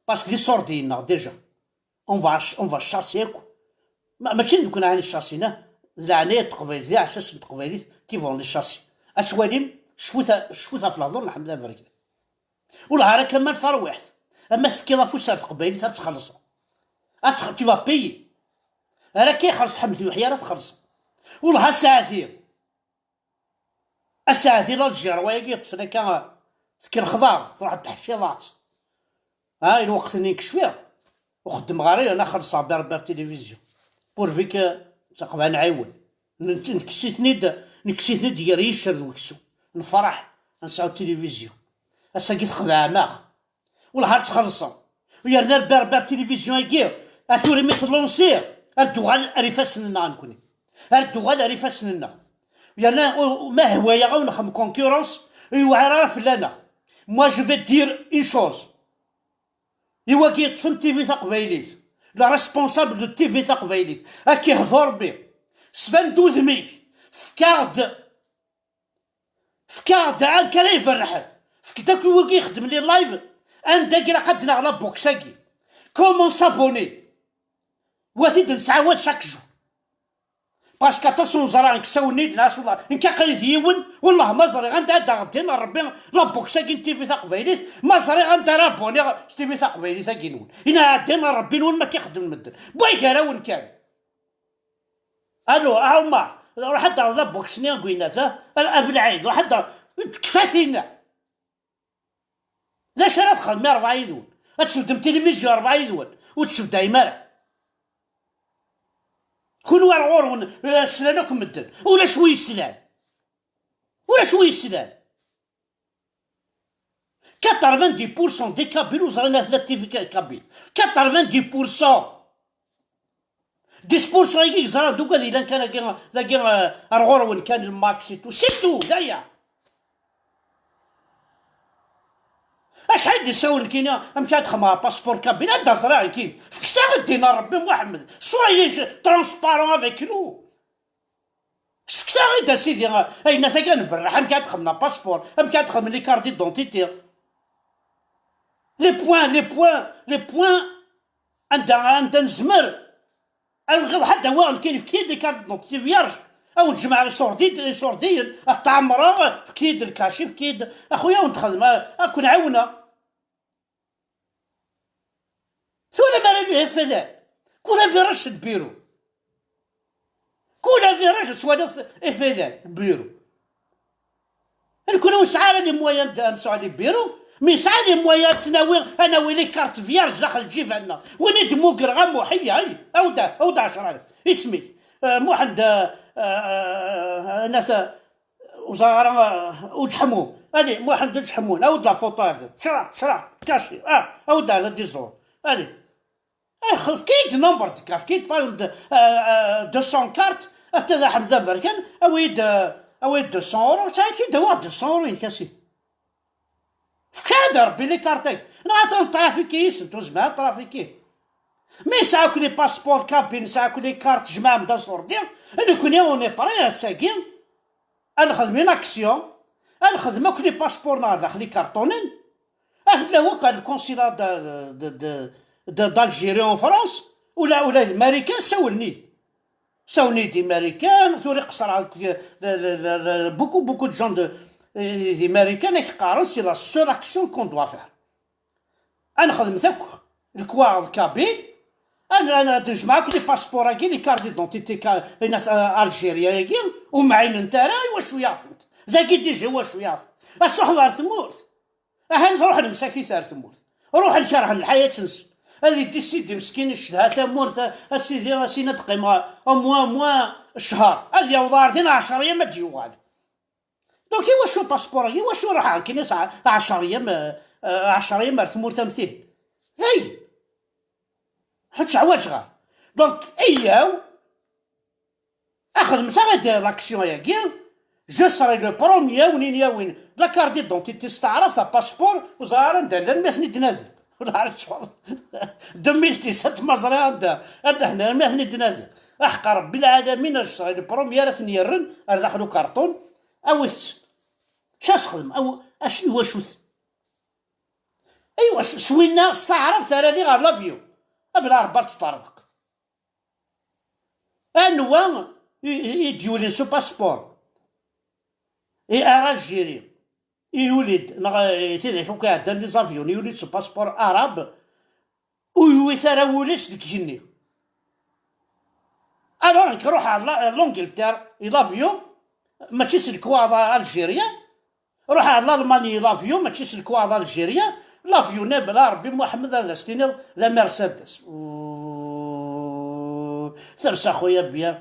parce que d iṣurdiyen-nneɣ déjà. On va, on va chasser akk. Ma, mačči d nekkni ara nchassin, ah, d leɛnaya n teqbaylit, d iɛessas n teqbaylit qui vont les chasser. Ad twalim, cfut a-, cfut ɣef lehdur n Ḥmed Aberkan. Wellah ara Kamal tarwiḥt, ama tefkiḍ afus ar teqbaylit ad txellṣeḍ. Ad tx-, tu vas payer. Ar akka ixelṣ Ḥmed Yuḥya ara txellṣeḍ. Wellah asaɛti. Asaɛti l'Algérie wayagi yeṭṭfen akka, tkelxeḍ-aɣ, truḥ teḥciḍ-aɣ-tt. Ha, i lweqt-nni nekk cfiɣ, ur xeddmeɣ ara yerna xellṣeɣ Berbère Télévision. Pourvu que taqba nɛiwen. N-, nekkes-iten-id, nekkes-iten-id gar yiccer d weksum. Nefreḥ, ad nesɛu tilivizyu. Ass-agi txedɛem-aɣ. Wellah ad txellṣem. Yerna Berbère Télévision-agi, a tura mi tlansi, ar d-uɣal ar ifassen-nneɣ nekkni. Ar d-uɣal ar ifassen-nneɣ. Yerna u-, ma hwayeɣ ad wen-nexdem concurrence, ur yewɛir ara fell-aneɣ. Moi, je vais dire une chose. I wagi yeṭṭfen T V taqbaylit, le responsable de T V taqbaylit, ad k-ihdu Rebbi. Sban-d udem-ik, fk-aɣ-d Fk-aɣ-d anka ara iberrḥen. Fk-d akk i wigi ixeddmen les lives, anda i ilaq ad naɣ la boxe-agi. Comment s'abonner? Wa t-id nettɛawad chaque jour. Parce que aṭas ur neẓra, nekk sawnen-id, nas, wellah, nekk aql-i d yiwen, wellah ma ẓriɣ anda ad aɣ-d-in Rebbi la boxe-agi n T V taqbaylit, ma ẓriɣ anda ara aboniɣ s T V taqbaylit-agi-nwen. Ina ɛeddi n Rebbi-nwen ma k-ixeddmen medden. Bwa gar-awen kan. Alo, a Ɛumar, ruḥ ad d-terreḍ aboks-nni n Gwinat, a, a, a Belɛid, ruḥ ad d-, tekfa tinna. D acu ara txedmem i rebɛa yid-wen? Ad tesbedem tilivizyu rebɛa yid-wen? Ur tesbedayem ara. Kunwi ar ɣur-wen, eh, slan akk medden. Ulac wi yeslan. Ulac wi yeslan. Quatre-vingt-dix pour cent des Kabyles ur ẓrin ara tella T V ka-, Kabyle. Quatre-vingt-dix pour cent. Dix pour cent-agi yeẓran d ugad yellan kan agi, dagi, eh, ar ɣur-wen kan le Mac, c'est tout. C'est tout, d aya. Acḥal d-isawlen kini, amek ad xedmeɣ apaspuṛ Kabyle? Anda ẓriɣ nekkini? Fket-aɣ-d din a Rebbi Muḥemmed. Soyez transparent avec nous. Fket-aɣ-d a sidi, ayen-a tagi ad nberreḥ, amek ad xedmen apaspuṛ, amek ad xedmen les cartes d'identité. Les points, les points, les points, anda, anda nezmer. Ad nɣiḍ ḥedd awiɣ nekkini, fket-iyi-d les cartes d'identité vierges. Ad wen-jemɛeɣ iṣurdi-, iṣurdiyen, ad t-ɛemreɣ, fket-iyi-d lkaci, fket-iyi-d, a xuya, ad wen-d-xedmeɣ, ad ken-ɛawneɣ. Tura mi ara yili F L N, kul aviraj s lbiru. Kul aviraj ad twaliḍ F L N, lbiru. Nekkni ur nesɛi ara les moyens de, ad nesɛu les bureaux, mais nesɛa les moyens ad nawi, ad nawi les cartes vierges daxel lǧiba-nneɣ. Win i d-mugreɣ a Muḥ, ay, awi-d, awi-d ɛecra isem-ik. Eh, Muḥend, eh, eh, eh, nasa, ur ẓriɣ ara, eh, Uǧḥemmu. Allez, Muḥend Uǧḥemmu, awi-d la photo ar da. Ttreɣ, ttreɣ, caché, ah, awi-d ar da dix euros. Allez. Eh, efk-iyi-d nombre de cartes, efk-iyi-d, par exemple, de, euh, euh, deux cents cartes, ad t-, ad Ḥmed Aberkan, awi-d, euh, awi-d deux cents euros, ça, efk-iyi-d, awi-d deux cents euros, inek a sidi. Efk-aɣ-d Rebbi les cartes-agi. Neɣ ad trafiquer yis-sent, ur zmireɣ ad trafiquer. Mi nesɛa akk les passeports kabyles, nesɛa akk les cartes, jmaɛ-d aṣurdi, nekkni on est prêt ass-agi, ad nexdem une action, ad nexdem akk les passeports-nneɣ ar daxel ikarṭunen, ad nlawi akk ar le consulat de, de, de, de, de, d'Algérie en France, ula, ula d Marikan sawlen-iyi. Sawlen-iyi-d Imarikan, tura qeṣṣreɣ deg, le, le, le, le, beaucoup, beaucoup de gens de, d Imarikan ak qqaren, c'est la seule action qu'on doit faire. Ad nexdem akk lekwaɣeḍ kabyle, ad, ad, ad nejmeɛ akk les passeports-agi, les cartes d'identité ka-, inat, euh, algériens-agi, ur mɛinent ara i wacu yaɣ-tent. Dagi déjà i wacu yaɣ-tent. Ad truḥeḍ ɣer tmurt. Ahan truḥen msakit ar tmurt. Ruḥen kerhen lḥayat-nsen. Ad idisidi meskin icedha tamurt, a, a sidi, a sidi ad qqimeɣ au moins, au moins ccher. Ad yaweḍ ɣer din ɛecra yam ad d-yuɣal. Donc, iwacu apaspuṛ-agi? Iwacu ruḥeɣ akken i sɛa-, ɛecra yam, eh, eh, ɛecra yam ar tmurt am tihin? Dayen. Ur tt-ḥwaǧeɣ ara. Donc, iyyaw, axedmet-aɣ-d l'action-agi. Je serai le premier win i yawin la carte d'identité s taɛrabt, apaspuṛ, ur ẓriɣ ara anda llan, mi asen-id-nadi. Ur ɛad ttḥuḍ. Deux mille dix-sept ma ẓriɣ anda, anda hna, mi asen-id-nadi. Aḥeqq Rebbi lɛalamin, je serai le premier ara ten-yerren ar daxel ukarṭun. Awit-tt. Acu ad sexdem? Aw-, acu, iwacu-t? Aywa, s, s winna, s taɛrabt ara liɣ ɣer l'avion. Abla Rebbi ad teṭṭerḍeq. Anwa i, i, i d-yulin s upaspuṛ? I ar Algérie. I yuli-d, neɣ, eh, tidak akk iɛeddan les avions, yuli-d s upaspuṛ arabe. Ur yewwit ara wul-is deg igenni. Alors, nekk ruḥeɣ la-, l'Angleterre, i l'avion, mačči s lekwaɣeḍ algérien, ruḥeɣ l'Allemagne, i l'avion, mačči s lekwaɣeḍ algérien, l'avion-nni, bla Rebbi Muḥemmed, ad as-tiniḍ d amercedes. Ouh, tersa xuya bien.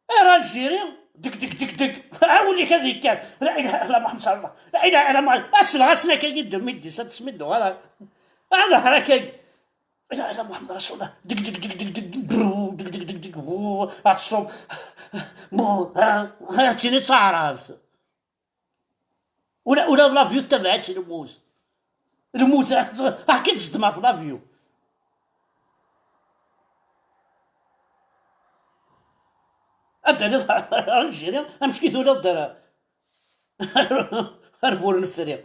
Ar Algérie, deg, deg, deg, deg. Awlik ad yekkat. La ilaha illa Muḥemmed Rasulullah. La ilaha illa Muḥemmed. Asleɣ-asen akkagi deux mille dix-sept, asmi d-uɣaleɣ. Ad nehreɣ akkagi. La ilaha illa Muḥemmed Rasulullah. Deg, deg, deg, deg, deg, brrr, deg, deg, deg, deg, brrr, ad tṣubb. Brrr, ha, ha, tini d taɛrabt. Ula, ula d l'avion tabaɛet lmut. Lmut, akken tzeddem ɣef l'avion. Ad d-taliḍ ar Algérie, amek i tulaḍ d ara. Ar bur nefri.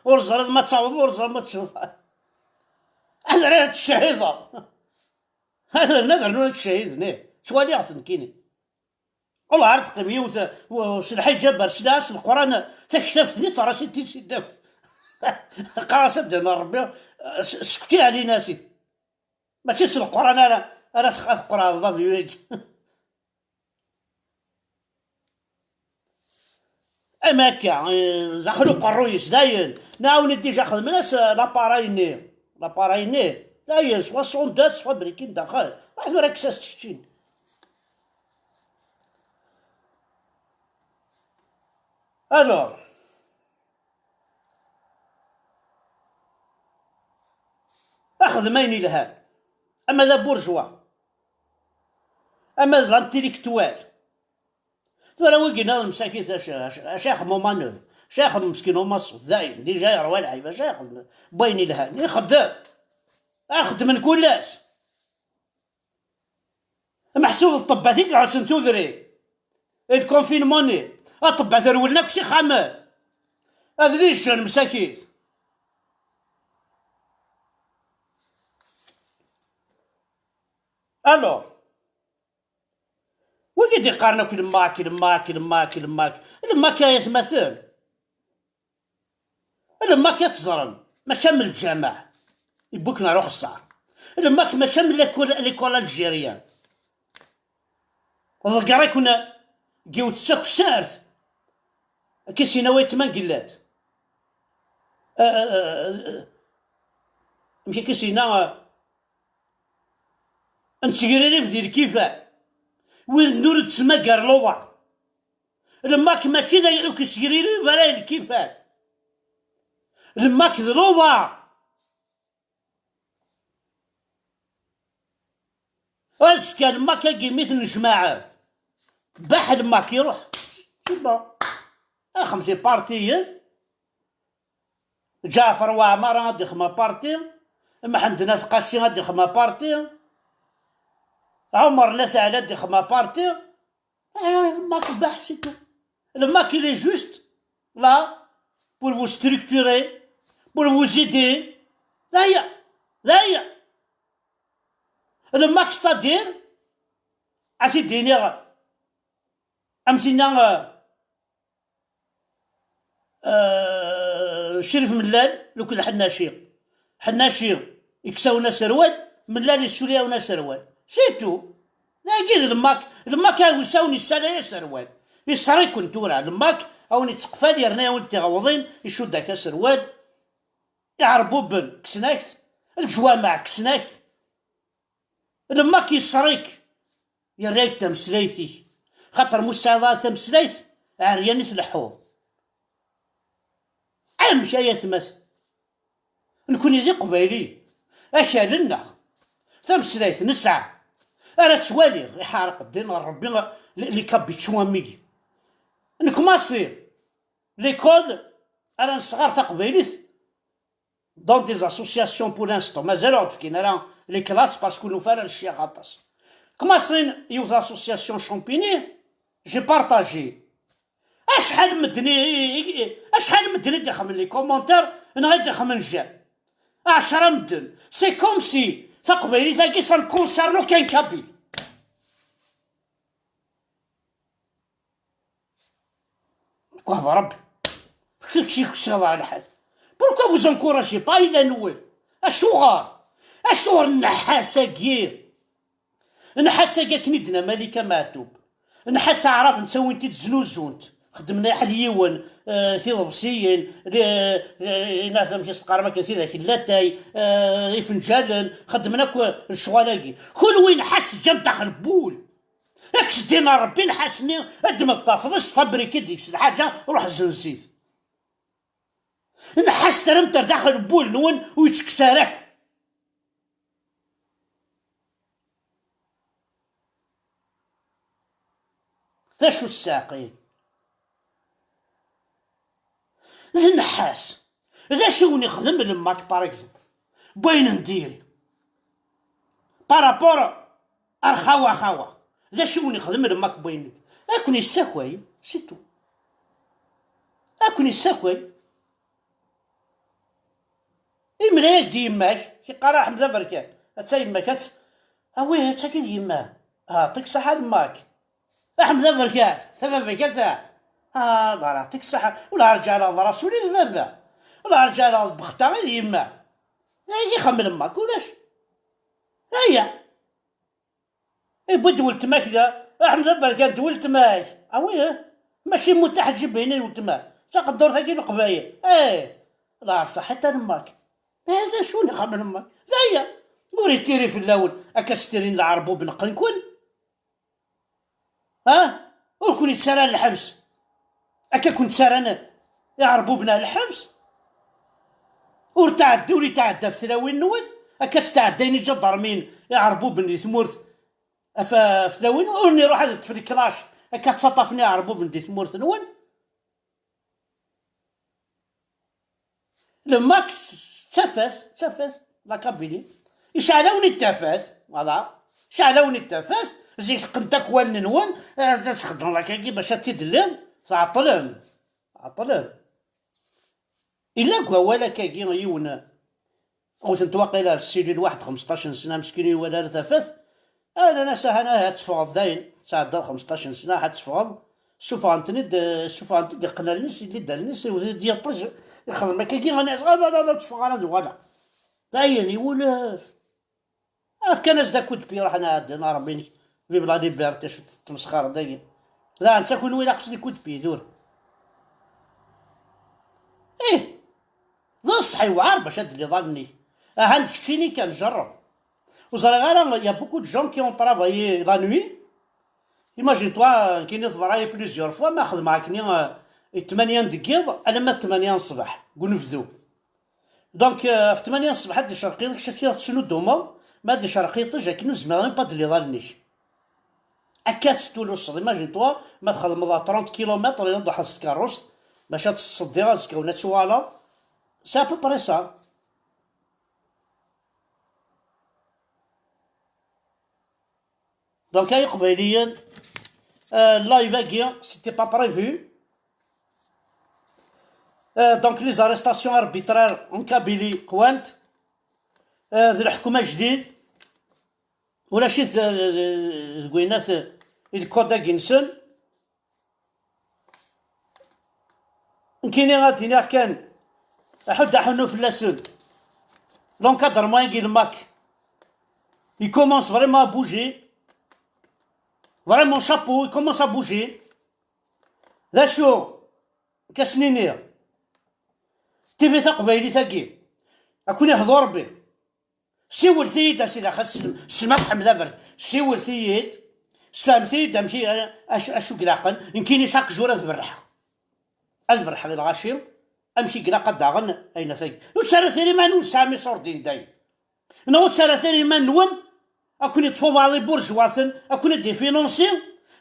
Ur ẓriḍ ma d-taweḍ, ur ẓriḍ ma d-tecceḍ. Ad rnun ad tcahideḍ. Ad rnun ad tcahiden, ih. Ttwaliɣ-t nekkini. Wallah, ar teqqim yiwet, w-, s lḥiǧab, ar sliɣ-as Leqran, taktabt-nni terra-s-id si ddaw. Qqar-as ad d-yernu Rebbi, s-, sekti ɛlin-as-it. Mačči s Leqran ara, ara tex-, ad tqerɛeḍ l'avion-agi. Am akka, eh, daxel uqerruy-is, dayen. Nɛawen-d déjà xedmen-as, eh, l'appareil-nni. L'appareil-nni. Dayen, soit soixante-deux, soit brikin daxel. Ruḥ tura kkes-as-tt keččini. Alors, axdem ayen ilhan. Ama d aburjwa, ama d l'intellectuel. Tura wigi nniḍen msakit, acu, acu, acu ixeddem umanuf? Acu ixeddem meskin umaṣṣut? Dayen, déjà yerwa lɛib, acu ixeddem? N wayen ilhan, ixeddem. Ad xeddmen kul ass. Meḥsub d ṭṭebbat i iɛussen tudrin. Lkunfinmu-nni, aṭebbat rewlen akk s ixxamen. Ad d-ijjen msakit. Alors, wigi d-iqqaren akk lemmak, lemmak, lemmak, lemmak. Lemmak ay atmaten. Lemmak ad teẓrem, mačči am lǧameɛ, yewwi-ken ar uxeṣṣar. Lemmak mačči am l'école, l'école algérienne. Ḍegger-iken, yiwet d takessart. Akka s-yenna wayetma n Gellad. Ah, ah, ah, ah, amek akka s-yenna, ah, nettegririw di lkifan. Wid n ur nettmagar luḍa. Lmak mačči d ay-, ur k-yessegririw ara i lkifan. Lmak d luḍa. Azekka lmak-agi mi t-nejmaɛ, baḥ lmak iruḥ. C'est bon. Axem tipartiyen. Ǧaɛfer Waɛmar ad ixem aparti. Mḥend n At Qasi ad ixem aparti. Ɛumer n At Ɛli ad ixem aparti. Ah, le Mac, bah, c'est tout. Le Mac, il est juste là pour vous structurer, pour vous aider. D aya, d aya. Le Mac, c'est-à-dire, ad t-id-iniɣ, am tinna, euh, euh, Crif Mellal, akked Ḥennaci. Ḥennaci, yekkes-awen aserwal, Mellal yessuli-awen aserwal. C'est tout. Dagi d lmak, lmak awes-awen yessalay aserwal. Yesser-iken tura, lmak awen-itteqfal, yerna-awen-d tiɣewḍin, icudd-ak aserwal. Iɛerbuben, kksen-ak-t, leǧwameɛ, kksen-ak-t. Lmak yesser-ik, yerra-k-d tameslayt-ik. Xaṭer ma ur tesɛiḍ ara tameslayt, ɛeryan i tleḥḥuḍ. Amek ay atmaten? Nekni d Iqbayliyen. Akal-nneɣ. Tameslayt nesɛa. Ara ttwaliɣ, iḥerq ddin n Ṛebbi, li, li kabiču amigi. Nekmaṣi, l'école, ara nesɣer taqbaylit dans des associations pour l'instant. Mazal ur d-fkin ara les classes parce que nufa ara lecyax aṭas. Kmaṣin yiwet association Champigny, j'ai partagé. Acḥal medden i, i, i, acḥal medden i d-ixemmen les commentaires, neɣ i d-ixemmen j'aime? Ɛecra medden. C'est comme si taqbaylit-agi ça ne concerne aucun kabyle. Nekk d Rebbi. Kečč i kusiḍ ɣer lḥal. Pourquoi vous encouragez pas ila nwen? Acuɣer? Acuɣer nnḥas-agi? Nnḥas-agi akken i d-nna Malika Meɛtub. Nnḥas aɛrab ttawin-t-id znuzun-t. Xedmen aḥel yiwen, eh, tiḍebsiyin, li, eh, inat amek i s-teqqarem akken, tidak n latay, eh, ifenǧalen, xedmen akk lecɣal-agi. Kunwi nnḥas teǧǧam daxel n wul. Kkes ddin n Rebbi, nnḥas-nni ad d-meṭṭafeḍ, s tfabriki deg-s lḥaǧa, ruḥ zzenz-it. Nnḥas terram-t ar daxel n wul-nwen ur yettekkes ara akk. D acu tseɛqil? D nnḥas. D acu i wen-ixdem lmak, par exemple? Wayen n diri. Par rapport ar xawa xawa. D acu i wen-ixdem lmak n wayen? Ad ken-yessakay, c'est tout. Ad ken-yessakay. Imla-yak-d yemma-k, yeqqar Aḥmed Aberkan. Atta yemma-k, att-, awi, attagi d yemma. Aɛṭik ṣaḥa lmak. Aḥmed Aberkan, tababakalt, ah, Allah, aɛṭik ṣaḥa. Ula rǧa ala d rasul i d baba. Ula rǧa ala d bexta i d yemma. D ayagi ixemmel lmak, ulac. D aya. Iwwi-d weltma-k da, Aḥmed Aberkan d weltma-k. Awi, eh? Mačči Muta Ḥaǧi Bini d weltma. D taqeddurt-agi n Leqbayel. Eh! Lɛerṣ ḥiṭan n Mak. Eh, d acu n ixxamen n Mak? D aya! Ur ittiri fell-awen, akka s-ttirin lɛerbuben qqen-ken. Ha? Ur ken-ittarra lḥebs. Akka ken-ttarran iɛerbuben ar lḥebs? Ur tɛeddi, ur itɛedda ɣef tlawin-nwen? Akka s-tɛeddayen iǧadarmiyen iɛerbuben di tmurt, ɣef, ɣef tlawin, ur n-iruḥ ad ṭṭef leklac, akka ttaṭṭafen iɛerbuben di tmurt-nwen? Lmak s, s tafat, s tafat, la Kabylie. Iceɛlawen i d tafat, voilà. Iceɛlawen i d tafat, zik qqent akk wallen-nwen, eh, ad txedmeḍ akkagi bac ad t-id-telliḍ, tɛeṭṭlem. Tɛeṭṭlem. Illa deg wawal akkagi yiwen, wten-t waqila ar ssilil waḥed xmesṭac n sna, meskin ur iwala ara tafat. Ah, nnan-as, aha, aha, ad teffɣeḍ dayen, tesɛeddaḍ xmesṭac n sna, aha, ad teffɣeḍ. Ssufɣen-ten-id, eh, ssufɣen-t-id, iqqen allen-is, illi-d allen-is, iwet-d yiṭij, ixdem akkagi, nnan-as, ah, la, la, la, ur tteffɣeɣ ara ad uɣaleɣ. Dayen, iwulef. Fkan-as-d akudpi, ruḥen ɛeddan, a Rebbi-nek, vive la liberté, acu tettmesxareḍ dagi? Daɣen d takunwi ilaq-s likudpi, tura. Ttḥiwɛer bac ad d-tiliḍ allen-ik. Ahan d keččini kan, jerreb. Ur ẓriɣ ara, il y a beaucoup de gens qui ont travaillé la nuit. Imagine-toi, nekkini teḍra-yi plusieurs fois, ma xedmeɣ akkenni, euh, i ttmanya n deg yiḍ, alamma d ttmanya n ṣṣbeḥ, deg unebdu. Donc, euh, ɣef ttmanya n ṣṣbeḥ ad d-icerq yiṭij, kečč ad tiliḍ tettnuddumeḍ, ma ad d-icerq yiṭij, akken ur zmireɣ même pas ad d-tiliḍ allen-ik. Akka ad tettuluseḍ, imagine-toi, ma txedmeḍ à trente kilomètres, ad d-truḥeḍ s tkeṛṛust, bac ad tettṣeddiḍ azekka, win ad tuɣaleḍ. C'est à peu près ça. Donc, ay Iqbayliyen, euh, live-agi, c'était pas prévu. Euh, donc, les arrestations arbitraires en Kabylie, qwant. Euh, d leḥkem ajdid. Ulac-it, euh, deg winat, euh, i lkod-agi-nsen. Nekkini ad d-iniɣ kan, aḥud aḥunnu fell-asen. L'encadrement-agi, le MAK, il commence vraiment à bouger. Vraiment, chapeau, il commence à bouger. D acu, k-asen-iniɣ? T V taqbaylit-agi, ad ken-ihdu Rebbi. Siwlet-iyi-d, a Sidi, axat Slimat Ḥmed Aberkan. Siwlet-iyi-d, sfehmet-iyi-d amek i, acu, acu i ilaqen. Nekkini chaque jour ad berrḥeɣ. Ad berrḥeɣ i lɣaci, amek i ilaq ad daɣen ayen atagi. Ur ttarrat ara iman-nwen tesɛam iṣurdiyen dayen. Neɣ ur ttarrat ara iman-nwen, ad ken-iṭṭef ubaɛḍ iburjwaten, ad ken-id-ifinunsi,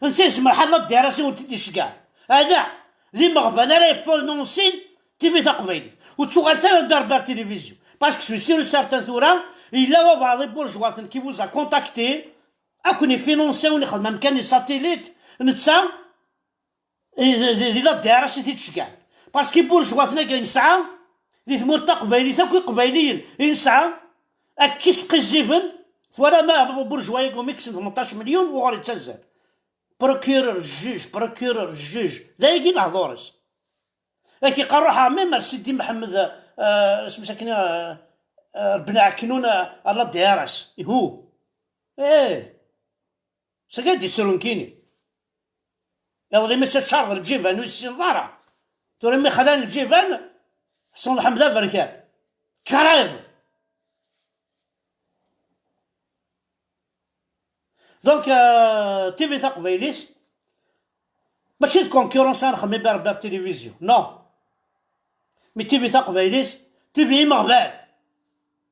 netta yezmer ḥala ad d-yerr as i wen-t-id-iceggeɛ. Ala, d imeɣban ara ifinunsin T V taqbaylit. Ur ttuɣalet ara d Berber Télévision. Parce que je suis sûr et certain tura, yella wabaɛḍ iburjwaten qui vous a contacté, ad ken-ifinunsi, ad wen-ixdem amkan i satellite, netta, di, di, di la D R S i t-id-teceggeɛ. Parce que iburjwaten-agi i nesɛa di tmurt taqbaylit, akk iqbayliyen i nesɛa, akka i sqizziben, twala ma burjwa-agi umi kksen tmenṭac melyun, wuɣur yettazzal? Procureur, juge, procureur, juge. D ayagi lehdur-is. Ak iqqar ruḥ ɛemmi ar Sidi Mḥemmed, eh, isem-is akken, eh, eh, Rebbi Ɛeknun, eh, ar la D R S. Ihu. Eh. Sagi ad d-ittru nekkini. Iḍelli mi tt-ččar d lǧiban ur yessineḍ ara. Tura mi xlan lǧiban, ḥsen lḥemd aberkan. Kṛib. Donc, euh, T V taqbaylit, mačči d concurrence ara nexdem i Berber Télévision, non. Mi T V taqbaylit, T V imeɣban,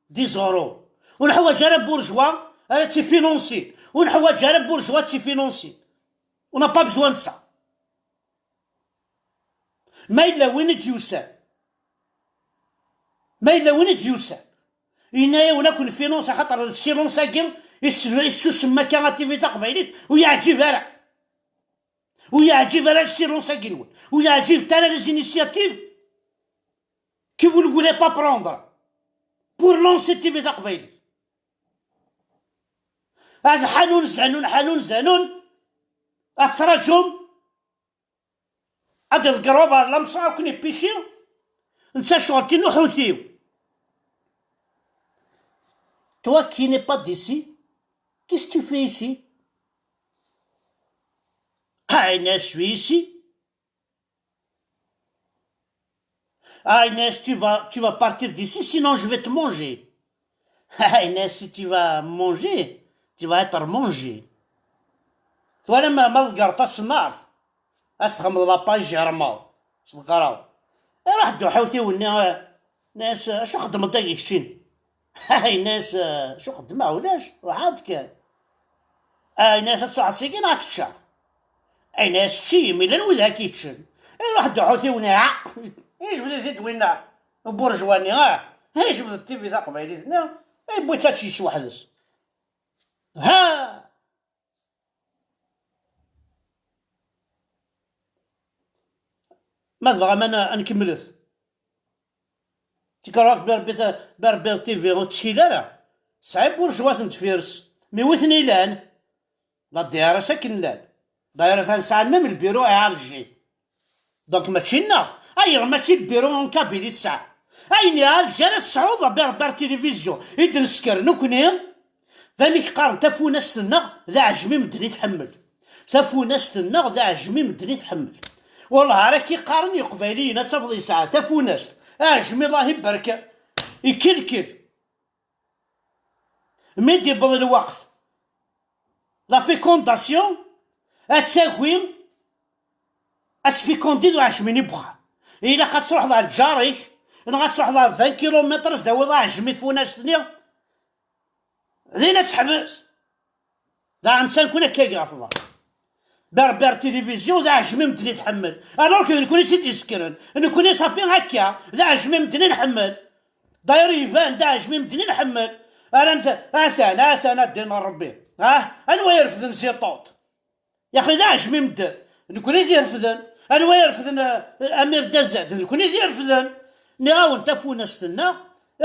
d iẓuru. Ur neḥwaǧ ara burjwa ara tt-ifinunsin. Ur neḥwaǧ ara burjwa ad tt-ifinunsin. On n'a pas besoin de ça. Ma yella win i d-yusan, ma yella win i d-yusan, yenna-yawen ad ken-finance, axaṭer silence-agi yessusem akka a T V taqbaylit, ur yeɛǧib ara. Ur yeɛǧib ara silence-agi-nwen. Ur yeɛǧib ara les initiatives que vous ne voulez pas prendre pour lancer T V taqbaylit. Ad ḥanun zanun, ḥanun zanun, ad tettṛaǧum. Ad iḍegger wabar lamsar akk n ipici, netta ccɣel-tin uḥut-iw. Toi qui n'es pas d'ici, qu'est-ce que tu fais ici? Ah, Inès, je suis ici. Ah, Inès, tu vas, tu vas partir d'ici, sinon je vais te manger. Ah, Inès, si tu vas manger, tu vas être mangé. Twalam ma, ma tḍeggreḍ taṣennart, ad s-txedmeḍ la page Germain s tɣara. Iruḥ dduḥ ḥawt-iw-nni, eh, Inès, acu xeddmeḍ dagi keččini? Inna-yas, eh, acu xeddmeɣ? Ulac, ruḥ-d kan. Ah, inna-yas, ad truḥeḍ sigi neɣ ad k-ččeɣ? Inna-yas, čči-yi, mi llan wid ara k-yeččen. Iruḥ-d uḥut-iw-nni, ha! Ijbed-it-id winna, uburjwa-nni, ah! Ijbed-d T V taqbaylit-nni, yewwi-tt ad tt-yečč weḥd-s. Ha! Ma tebɣam ad n-, ad nkemmlet. Tikerrak Berber, Berber T V ur ttkel ara. Tesɛa burjwat n deffir-s. Mi wi ten-ilan? La D R S akken llan. D'ailleurs, atan sɛan même lbiru à Alger. Donc mačči nneɣ. Ayer mačči lbiru en Kabylie tesɛa? Ayen i Alger ara tesɛuḍ a Berber Télévision i d-nesker nekni, d amek qqaren tafunast-nneɣ d aɛejmi medden i tḥemmel. Tafunast-nneɣ d aɛejmi medden i tḥemmel. Wellah ara k-iqqaren i Iqbayliyen ad tafeḍ yesɛa tafunast. Aɛejmi Allah ibarek. Ikelkel. Mi d-iwweḍ lweqt, la fécondation, ad tagi ad tfikundi d uɛejmi-nni n wexxam. Ilaq ad truḥeḍ ɣer lǧar-ik, neɣ ad truḥeḍ ɣer vingt kilomètres ad d-tawiḍ aɛejmi n tfunast-nni. Din ad teḥbes. Daɣen netta nekkni akka i ɣef ḍer. Berber tilivizyu d aɛejmi medden i tḥemmel. Alors que d nekkni i tt-id-yessekren. Nekkni safi akka, d aɛejmi medden i nḥemmel. D'ailleurs iban d aɛejmi medden i nḥemmel. Ara nta-, atan, atan a ddin n Rebbi. Ah, anwa irefden Ziṭuṭ? Yaxi d aɛejmi medden. Nekkni i t-irefden. Anwa irefden, eh, Amir Dazad? Nekkni i t-irefden. Nniɣ-awen tafunast-nneɣ,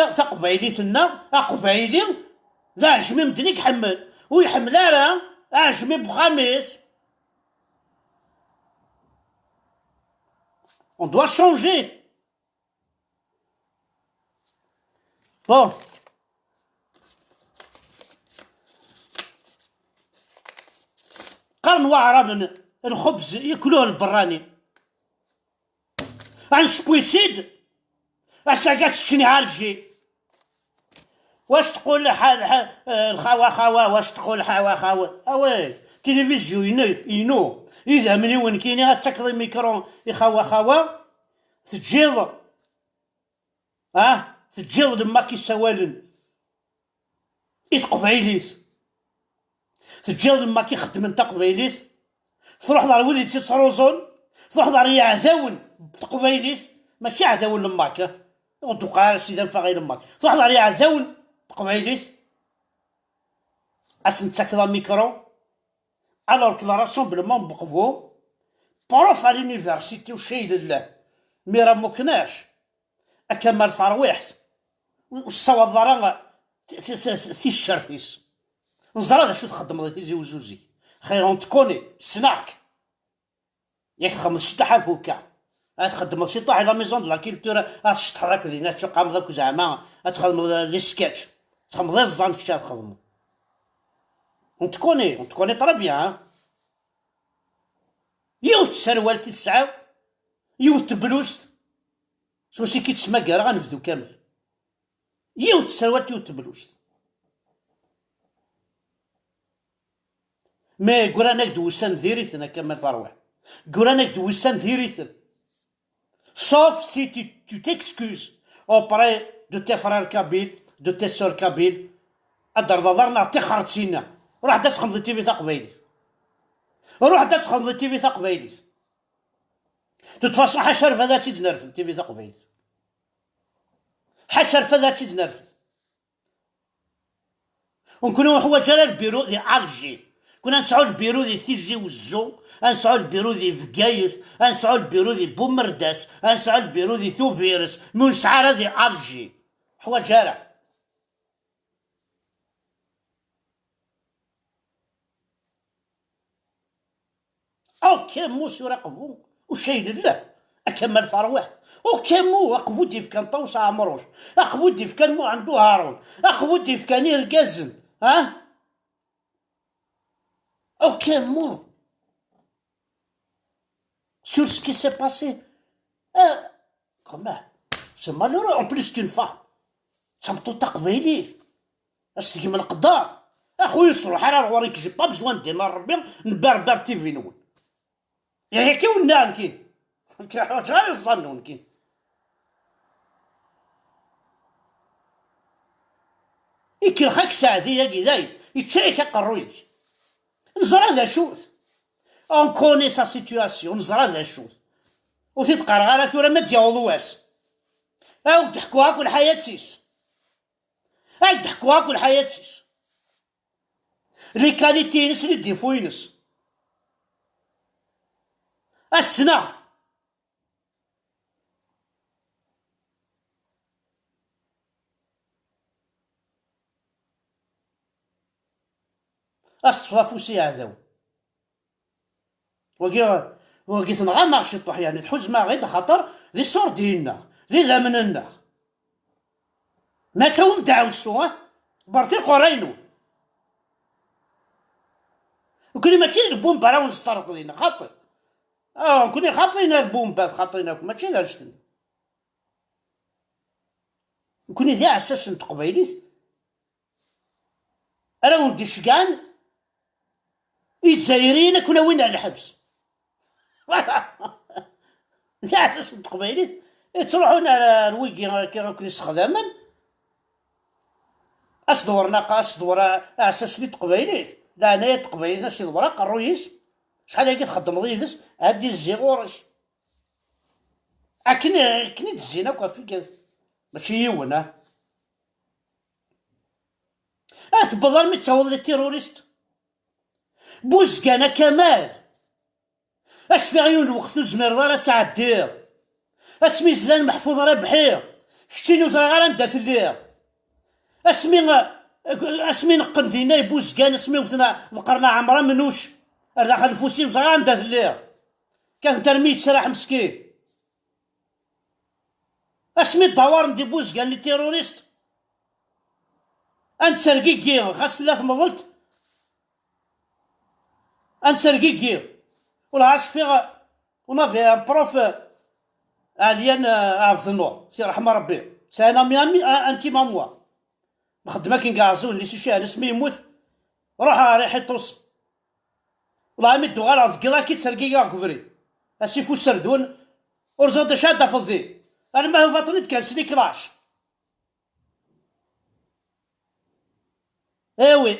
eh, taqbaylit-nneɣ, aqbayli, d aɛejmi medden i iḥemmel. Ur iḥemmel ara aɛejmi n wexxam-is. On doit changer. Bon. Qqaren waɛraben, lxebz yekluh lberrani. Ansewwi-tt-id, ass-agi ad teččen iɛalji. Wac tqul ḥa-, ḥa-, eh, lxawa xawa, wac tqul ḥawa xawa? Away, tilivizyu inu, inu, idamniwen kini ad takeḍ imikru i xawa xawa, teǧǧiḍ, ah, teǧǧiḍ lemmak issawalen i teqbaylit. Teǧǧiḍ lemmak ixeddmen taqbaylit, truḥeḍ ɣer wid i tt-ittruẓun, truḥeḍ ɣer yiɛdawen n teqbaylit, mačči iɛdawen n lemmak, eh? Ur d-tuqeɛ ara sida nfeɣ i lemmak. Truḥeḍ ɣer yiɛdawen n teqbaylit, ad sen-tettakeḍ amikru, alors que le rassemblement n Beqbu, prof à l'université u cayl llah, Mira Muknac, a Kamal Tarwiḥt, ur tessawaḍeḍ ara ti-, ti-, ti-, ticcert-is. Neẓra d acu txeddmeḍ i Tizi Uzzu zik. Xir, on te connaît, ssneɣ-k. Yak txedmeḍ ciṭuḥ afuka. Ad txedmeḍ ciṭuḥ i la maison de la culture, ad tceṭḥeḍ akk dinna, ad tuqameḍ akk zeɛma, ad txedmeḍ les sketchs. Txedmeḍ iẓẓan kečč ad txedmeḍ. On te connaît, on te connaît très bien, hein. Yiwet n tserwalt i tesɛiḍ, yiwet n teblust, s wasik i tt-ttmagareɣ, ad nebdu kamel. Yiwet n tserwalt, yiwet n teblust. Mais ggran-ak-d wussan diri-ten, a Kamal Tarwiḥt. Ggran-ak-d wussan diri-ten. Sauf si tu, tu t'excuses auprès de tes frères kabyles, de tes sœurs kabyles, ad d-terreḍ aḍar neɣ tixert sinna. Ruḥ-d ad txedmeḍ i T V taqbaylit. Ruḥ-d ad txedmeḍ i T V taqbaylit. De toute façon, ḥaca rfad ad tt-id-nerfed, T V taqbaylit. Ḥaca rfad ad tt-id-nerfed. Ur neḥwaǧ ara lbiru di Alger. Kna nesɛu lbiru di Tizi Wezzu, ad nesɛu lbiru di Bgayet, ad nesɛu lbiru di Bumerdas, ad nesɛu lbiru di Tubiret, mi ur nesɛi ara di Alger. Ḥwaǧ ara. Au cas où, sur aqbu, ucayl llah, a Kamal Tarwiḥt. Au cas où, aqbu d-ifkan Ṭawes Ɛemruc, aqbu d-ifkan Muḥend Uharun, aqbu d-ifkan irgazen, ha? Au cas où, sur ce qui s'est passé, euh, quand même, c'est malheureux. En plus, c'est une femme. D tameṭṭut taqbaylit. Ad s-tgem leqder. A xuy, ur ttruḥ ara ar ɣur-i, que j'ai pas besoin de Rebbi, n berber T V-nwen. Ihi akka wenna nekkini. Ur ḥwaǧeɣ ara iẓẓan-nwen nekkini. Ikellex-ak Saɛdi-agi dayen, yečča-yak aqerruy-ik. Neẓra d acu-t. On connaît sa situation, neẓra d acu-t. Ur t-id-qqareɣ ara tura ma d-yaweḍ wass. Ad d-ḥkuɣ akk lḥayat-is. Ad d-ḥkuɣ akk lḥayat-is. Les qualités-ines, les défauts-ines. Ad ssneɣ-t. Ad s-teṭṭfeḍ afus i yeɛdawen. Wagi, wagi tenɣam-aɣ ciṭuḥ, yeɛni tḥuzem-aɣ-id, axaṭer d iṣurdiyen-nneɣ, d idammen-nneɣ. Ma tawim-d aɛewsu, ah, bertiqu ṛṛay-nwen. Nekkni mačči d lbumba ara wen-sṭerḍeɣ dinna, xaṭi. Ah, nekkni xaṭi-na lbumbat, xaṭi-na akk, mačči d annect-nni. Nekkni d iɛessasen n teqbaylit ara wen-d-iceggɛen Izzayriyen ad ken-awin ar lḥebs. D iɛessasen n teqbaylit yettruḥun ar, ar wigi akka i ken-issexdamen. Ad s-dewren aqa-, ad s-dewren aɛessasen i teqbaylit. Leɛnaya n teqbaylit, ad s-idewwer aqerruy-is. Acḥal agi txeddmeḍ yid-s, ad d-izzi ɣur-k. Akken, akken i d-zzin akk ɣef igad. Mačči yiwen, ah. Ad tewweḍ armi d taweḍ les terroristes. Buzgan a Kamal. Ad cfiɣ yiwen lweqt ur zmireḍ ara ad tɛeddiḍ. Asmi zlan Meḥfud Rabeḥi, keččini ur ẓriɣ ara anda telliḍ. Asmi, asmi neqqen dinna i Buzgan, asmi wten ḍeqqren Ɛmer Amnuc ar daxel n ufus-iw, ur ẓriɣ ara anda telliḍ. Kkaten-t armi yettraḥ meskin. Asmi ddawaren di Buzgan les terroristes, ad nettergigi, xas tella temḍelt, ad nettergigi. Ula cfiɣ, on avait un prof, euh, Ɛelyan, euh, Ɛebdennur, si ṛeḥma Ṛebbi. C'est un ami, ami, un, un team à moi. Nxeddem akken deg Ɛeẓẓug, les Icɛan, asmi yemmut, ruḥ ar Iḥiṭusen. Wellah, mi d-uɣaleɣ deg iḍ-agi, ttergigiɣ deg ubrid. Asif userdun, ur ẓriɣ d acu ara d-tafeḍ din. Alma baṭel i d-kan s liklac. Eh oui.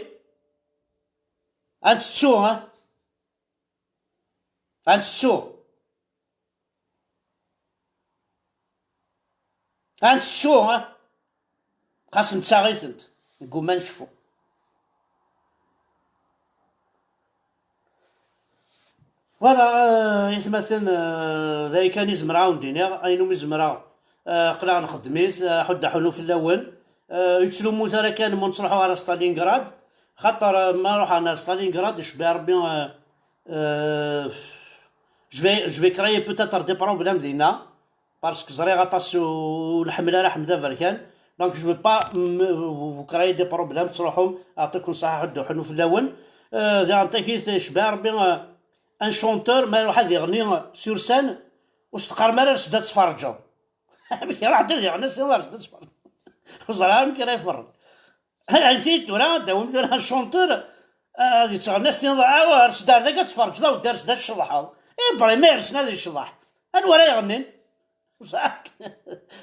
Ad ntettu, ha? Ad ntettu. Ad ntettu, ha? Xas nettaɣ-itent, neggumma necfu. Voilà, euh, itmaten, euh, d aya kan i zemreɣ ad wen-d-iniɣ, ayen umi zemreɣ, euh, aql-aɣ nxeddem-it, euh, ḥudd aḥunu fell-awen. Euh, ur yettlummut ara kan ma nettruḥu ɣer Stalingrad, xaṭer, euh, ma ruḥeɣ ɣer Stalingrad, icebbeḥ Rebbi, euh, euh, je vais, je vais créer peut-être des problèmes dinna. Parce que ẓriɣ aṭas ur nḥemmel ara Ḥmed Aberkan. Donc, je veux pas me, vous, vous créer des problèmes, ttruḥum, aɛṭikum ṣṣeḥḥa, ḥudd aḥunu fell-awen. Euh, diɣen takit, icebbeḥ Rebbi, euh, un chanteur, ma iruḥ ad iɣenni sur scène, ur s-teqqarem ara res-d ad tferǧeḍ. Amek iruḥ ad iɣenni sur scène, res-d ad tferǧeḍ? Ur ẓriɣ ara amek ara iferreǧ. Anti tura ad d-awin tura un chanteur, ah, ad yettɣenni s tinḍa, awa, ers-d ar dagi ad tferǧeḍ, aw, d ers-d ad tceḍḥeḍ. Eh, Ibrahim, irsen ad yecḍeḥ. Anwa ara iɣennin?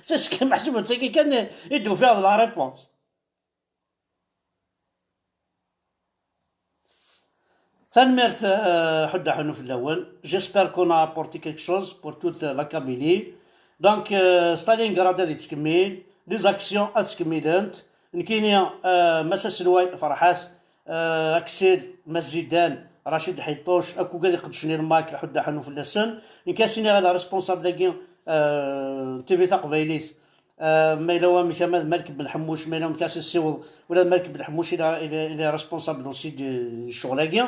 C'est ce que meḥsub d tagi kan i d-ufiɣ d la réponse. Tanemmirt, euh, ḥudd aḥunu fell-awen. J'espère qu'on a apporté quelque chose pour toute la Kabylie. Donc, euh, Stalingrad ad yettkemmil, les actions ad ttkemmilent. Nekkini, euh, Mass Aselway Ferḥat, euh, Aksil, Mass Zidane, Racid Ḥiṭuc, akk ugad iqeddcen i lmak, ḥudd aḥunu fell-asen. Nekk ad s-iniɣ i la responsable-agi, euh, T V Taqbaylit, euh, ma yella wamek ama d Malik Ben Ḥemmuc, ma yella wamek ad s-issiweḍ, ula d Malik Ben Ḥemmuc il est, il est, il est responsable aussi du ccɣel-agi,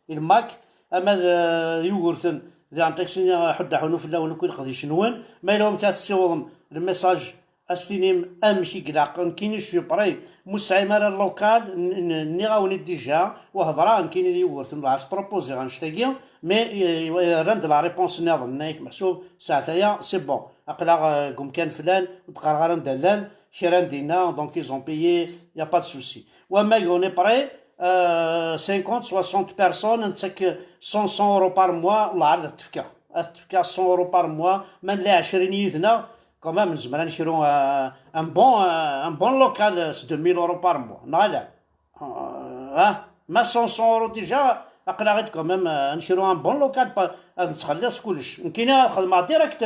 i lmak, ama d, euh, Yugurten, diɣen taksin, ḥudd aḥunu fell-awen akk i leqdic-nwen, ma yella wamek ad tessiwḍem le message, ad s-tinim amek i ilaq, nekkini je suis prêt, ma ur tesɛim ara local, n-, n-, nniɣ-awen-id déjà, wa hedreɣ nekkini d Yugurten, dɣa s-propoziɣ annect-agi, mais, euh, rran-d la réponse nniḍen, nna-yak meḥsub, saɛet-aya, c'est bon, aql-aɣ, euh, deg umkan flan, ur d-qqareɣ ara anda llan, kra n dinna, donc ils ont payé, y a pas de souci. Wamag, on est prêt, euh, cinquante, soixante personnes, nettak cent, cent euros par mois, wellah ar ad t-fkeɣ. Ad t-fkeɣ cent euros par mois, ma nella ɛecrin yid-neɣ, quand même, nezmer ad nekru, euh, un bon, euh, un bon local, euh, s deux mille euros par mois. Neɣ ala? Euh, ah, ma cent, cent euros déjà, aql-aɣ-id quand même, euh, ad nekru un bon local, pa-, ad nettxelliṣ kullec. Nekkini ad xedmeɣ direct,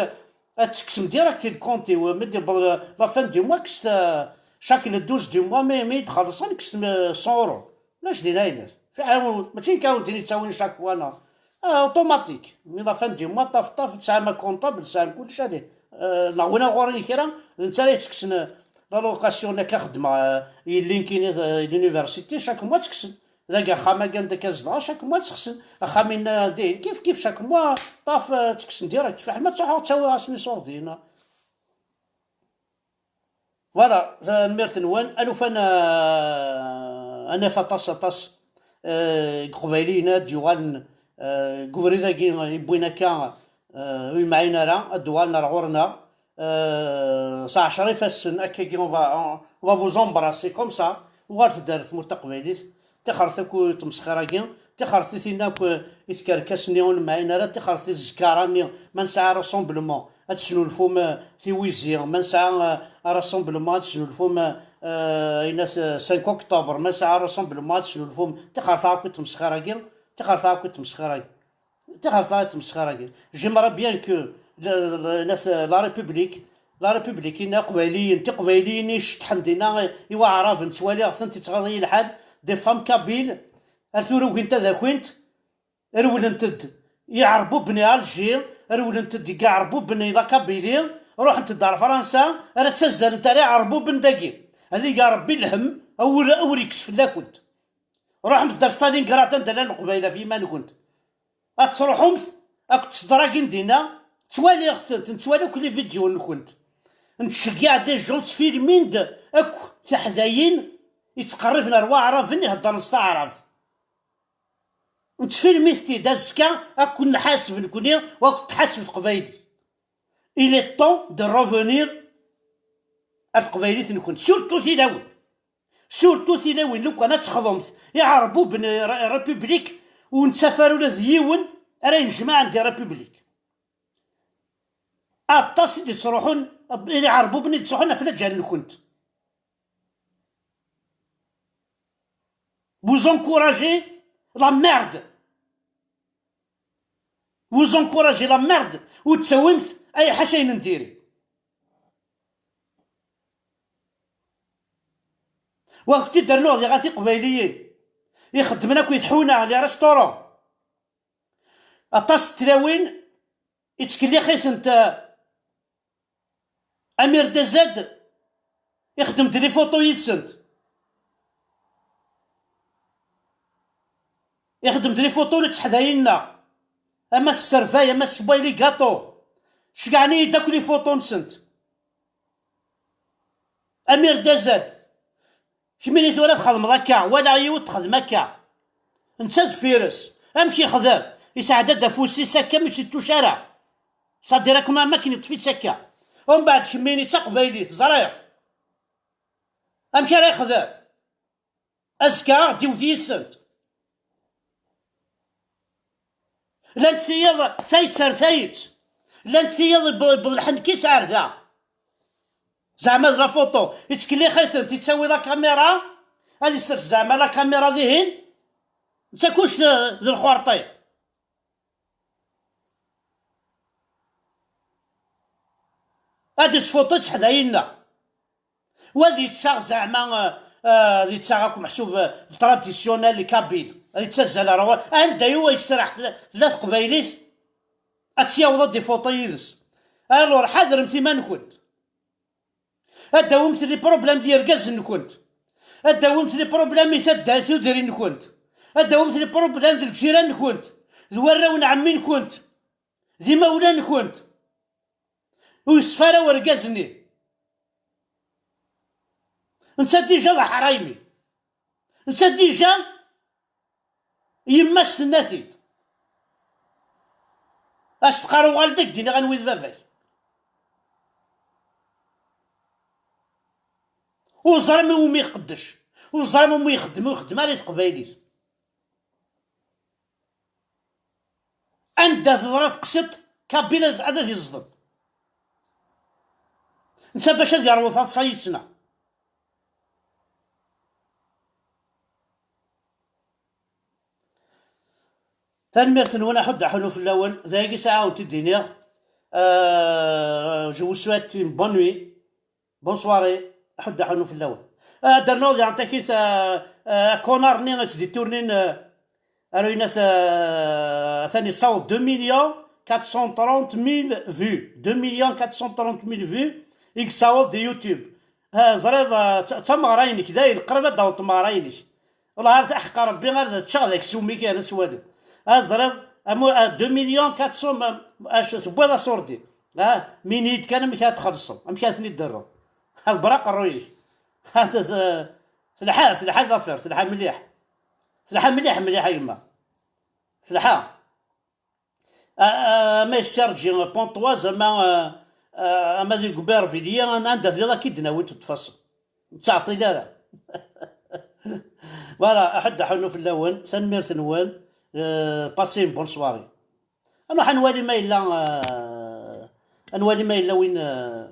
ad tekksem direct di lkont-iw, mi d-yewweḍ la fin du mois, kkset, euh, chaque le douze du mois, mi, mi d-xellṣen, kkset, euh, cent euros. Ulac din ayen. Fiḥel, mačči nekk ad wen-d-yettawin chaque fois, neɣ, ah, automatique. Mi la fin du mois, taf, taf, tesɛam comptable, tesɛam kullec, allez. Euh, neɣ win ɣur-i kra, d netta ara yettekksen, euh, la location akka xeddmeɣ, euh, yelli nekkini, euh, l'université, chaque mois ttekksen. Dagi axxam-agi anda akka zedɣeɣ, chaque mois ttexsen. Axxam-inna dihin, kif kif, chaque mois, taf, euh, ttekksen direct. Fiḥel ma ttruḥeɣ ttawiɣ-asen iṣurdiyen. Voilà, tanemmirt-nwen. Alufan, euh, ad naf aṭas, aṭas, euh, n Iqbayliyen ad d-yuɣalen, euh, deg ubrid-agi i wwin akka, euh, ur yemɛin ara, ad d-uɣalen ar ɣur-neɣ. euh, s ɛecra ifassen, akkagi, on va, on, on va vous embrasser comme ça. Uɣalet-d ar tmurt taqbaylit. Tixret akk i tmesxir-agi, tixret i tin akk i tkerkas-nni ur nemɛin ara, tixret i tzekara-nni, ma nesɛa rassemblement, ad tesnulfum, eh, tiwizi, ma nesɛa, eh, rassemblement, ad tesnulfum, eh, eh, ayen at, eh, cinq octobre, ma nesɛa rassemblement, ad tesnulfum, tixret akk i tmesxir-agi, tixret akk i tmesxir-agi. Tixret akk i tmesxir-agi. J'aimerais bien que la, la, la, la République, la République, inna Iqbayliyen, Tiqbayliyin i iceṭṭḥen dinna i Waɛraben, ttwaliɣ-tent, ittɣaḍ-iyi lḥal, des femmes kabyles, ar tura ugint ad akint, rewlent-d Iɛerbuben i Alger, rewlent-d deg Iɛerbuben i la Kabylie, ruḥent-d ar Fransa, ara ttazzalent ar Iɛerbuben dagi. Ad ig Ṛebbi lhemm, awer, awer ikkes fell-akent. Ruḥemt-d ar Stalingrad anda llan Leqbayel ɣef yiman-nkent. Ad truḥemt akked tedragin dinna, ttwaliɣ-tent, nettwali akk les vidéos-nkent. Nettceggiɛ des gens, ttfilmin-d akk tiḥdayin yettqerriben ar Waɛraben iheddren s taɛrabt. Nettfilmit-t-id azekka, ad ken-nḥaseb nekni u ad ken-tḥaseb teqbaylit. Il est temps de revenir ar teqbaylit-nkent, surtout tilawin. Surtout tilawin, lukan ad texḍemt Iɛerbuben i Ré-, République, ur nettaf ara ula d yiwen ara yenejmaɛen di République. Aṭas i d-yettruḥun, Iɛerbuben i d-yettruḥun ɣef laǧal-nkent. Vous encouragez la merde. Vous encouragez la merde. Ur d-tawimt ay ḥaca ayen n diri. Wa ak-t-id-rnuɣ diɣ a tiqbayliyin ixeddmen akk i tḥuna, les restaurants. Aṭas n tlawin ittkellix-itent, eh, Amir Dazad ixeddem-d les photos yid-sent. Ixeddem-d les photos n tteḥdayin-nneɣ. Ama s sservay, ama s swaili gaṭu. Ceggɛen-iyi-d akk les photos-nsent. Amir Dazad. Kemmini tura txedmeḍ akka, walaɣ yiwet txedm akka. Netta deffir-s. Amek yexdem? Yesɛedda-d afus-is akka, mi tt-ittuc ara. Ça direct ma, am akken yeṭṭef-itt akka. Umbeɛd kemmini d taqbaylit, ẓriɣ. Amek ara yexdem? Azekka ad d-iwet yis-sent. Llant tiyiḍ tayser tayet. Llant tiyiḍ iwweḍ lḥenk-is ar da. Zeɛma d la photo. Ittkellix-itent, ittawi la caméra, ad isers zeɛma la caméra dihin. Netta kullec d, d lxerṭi. Ad isfuṭ-itt ḥdayin-nneɣ. Wa ad yettaɣ zeɛma, eh, eh, ad yettaɣ akk meḥsub, eh, traditionnel kabyle. Ad yettazzal ar wa-, anda yuwa yesraḥ tella, tella teqbaylit, ad tt-yaweḍ ad ifuṭi yid-s. Alors, ḥadremt iman-nkent. Ad d-tawimt les problèmes d yergazen-nkent. Ad d-tawimt les problèmes i taddart, tudrin-nkent. Ad d-tawimt les problèmes d lǧiran-nkent. D warraw n ɛemmi-nkent. D imawlan-nkent. Ur yeṣfa ara urgaz-nni. Netta déjà d aḥraymi. Netta déjà yemma-s tenna-t-id. As-teqqar uɣal-d ad k-d-iniɣ anwi d baba-k. Ur ẓrim iwumi iqeddec. Ur ẓrim iwumi ixeddem, ur ixeddem ara i teqbaylit. Anda teḍra teqsiṭ, Kabila ad, ad iẓḍem. Netta bac ad yerwu taḍsa yis-neɣ. Tanemmirt-nwen, aḥuddu aḥunnu fell-awen. D ayagi sɛiɣ ad wen-t-id-iniɣ. Euh, je vous souhaite une bonne nuit. Bonsoir, aḥuddu aḥunnu fell-awen. Ad d-rnuɣ diɣen takit, euh, euh, akunnar-nni i tt-d-iturnin, euh, ar winat, euh, atan yessaweḍ deux millions quatre cent trente mille vues. Deux millions quatre cent trente mille vues i yessaweḍ di YouTube. Ah, ẓriɣ, ah, d ta-, d tameɣra-inek, dayen, qrib ad d-taweḍ tmeɣra-inek. Wellah, ar taḥeqqa Rebbi, ar d ččeɣ d aksum-ik yerna s walu. Ah, ẓriɣ, amu-, ah, deux millions quatre cents, ma, acu, tewwiḍ asurdi. Ah, mini-yi-d kan amek ad txellṣeḍ, amek ad ten-id-terreḍ. Ad ber aqerruy-ik. Ah, t-, t-, telḥa, telḥa l'affaire, telḥa mliḥ. Telḥa mliḥ, mliḥ a gma. Telḥa. Ah, ah, ama Sergi Pontoise, ama, ah, Ah, ama di Gbervilliers, an-, anda telliḍ ad k-id-nawi de toute façon. Ur ttɛeṭṭil ara. Voilà, aḥuddu aḥunnu fell-awen, tanemmirt-nwen, euh, passez une bonne soirée. Ad nruḥ ad nwali ma yella, euh, ad nwali ma yella win, euh,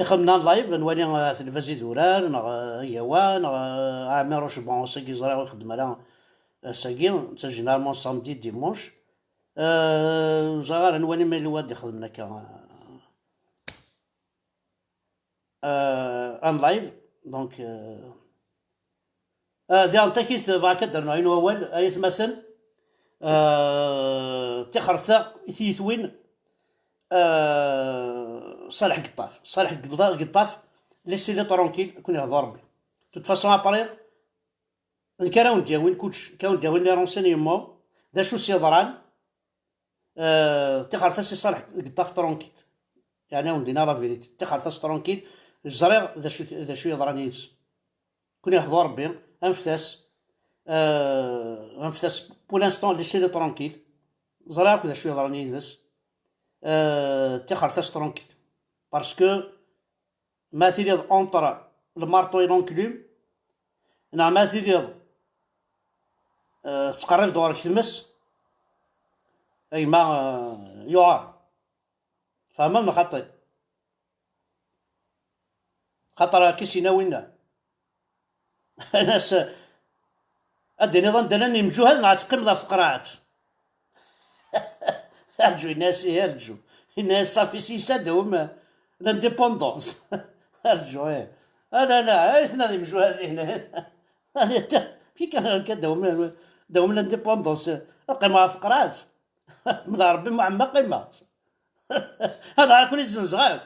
ixemmen en live, ad nwali, euh, At Lbaz Idurar, neɣ, euh, Agawa, neɣ, euh, Ɛmiruc, bon, ass-agi ẓriɣ ur ixeddem ara ass-agi, netta généralement samedi, dimanche. Euh, ur ẓriɣ ara, ad nwali ma yella wad ixedmen akka, euh, euh, en live. Donc, euh, euh, diɣen takit bɣa ad d-rnuɣ yiwen wawal, ay atmaten, euh, tixret-a i tiyitwin, euh, Ṣaleḥ Geṭṭaf. Ṣaleḥ Geṭṭaf, Geṭṭaf, laissez-le tranquille, ad ken-yehdu Rebbi. De toute façon, après, nekk ara wen-d-yawin kullec, nekk ara wen-d-yawin les renseignements, d acu s-yeḍran, euh, tixret-as i Ṣaleḥ Geṭṭaf tranquille. Yeɛni, ad wen-d-iniɣ la vérité. Tixret-as tranquille, ẓriɣ d acu, d acu yeḍran yid-s. Ad ken-yehdu Rebbi, anfet-as, euh, anfet-as, pour l'instant, laissez-le tranquille. Ẓriɣ akk d acu yeḍran yid-s. Euh, tixret-as tranquille. Parce que ma tiliḍ entre le marteau et l'enclume, neɣ ma tiliḍ, euh, tettqerribeḍ ɣer-k tmes, a gma, euh, yuɛer. Tfehmem neɣ xaṭi? Xaṭer akka i s-yenna winna. Anas, ad d-tiniḍ anda llan yimjuhad neɣ ad teqqimeḍ ɣef tqerɛet? Arǧu, yenna-as ih, arǧu. Yenna-as safi, si ça dawem l'indépendance. Arǧu, ih. Ah, la, la, ay tnadi imjuhad-in. Allez, ta, fi kan akka dawem, dawem l'indépendance. Ad qqimeɣ ɣef tqerɛet. Mla Rebbi, Muḥemmed, qqimeɣ. Ad ara ken-izzenzeɣ akk.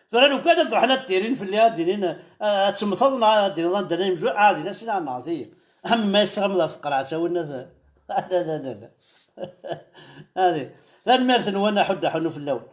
Tura lukan ad ruḥen ad d-tirin fell-i, ad d-inin, ah, ad temmteḍ neɣ ad d-tiniḍ anda llan yimjuhad, ad inin, a sidi, ɛemmɣet-iyi. Am ma yesɣamed ɣef tqerɛet, a winnat. La, la, la, la. Allez, tanemmirt-nwen, aḥuddu aḥunnu fell-awen.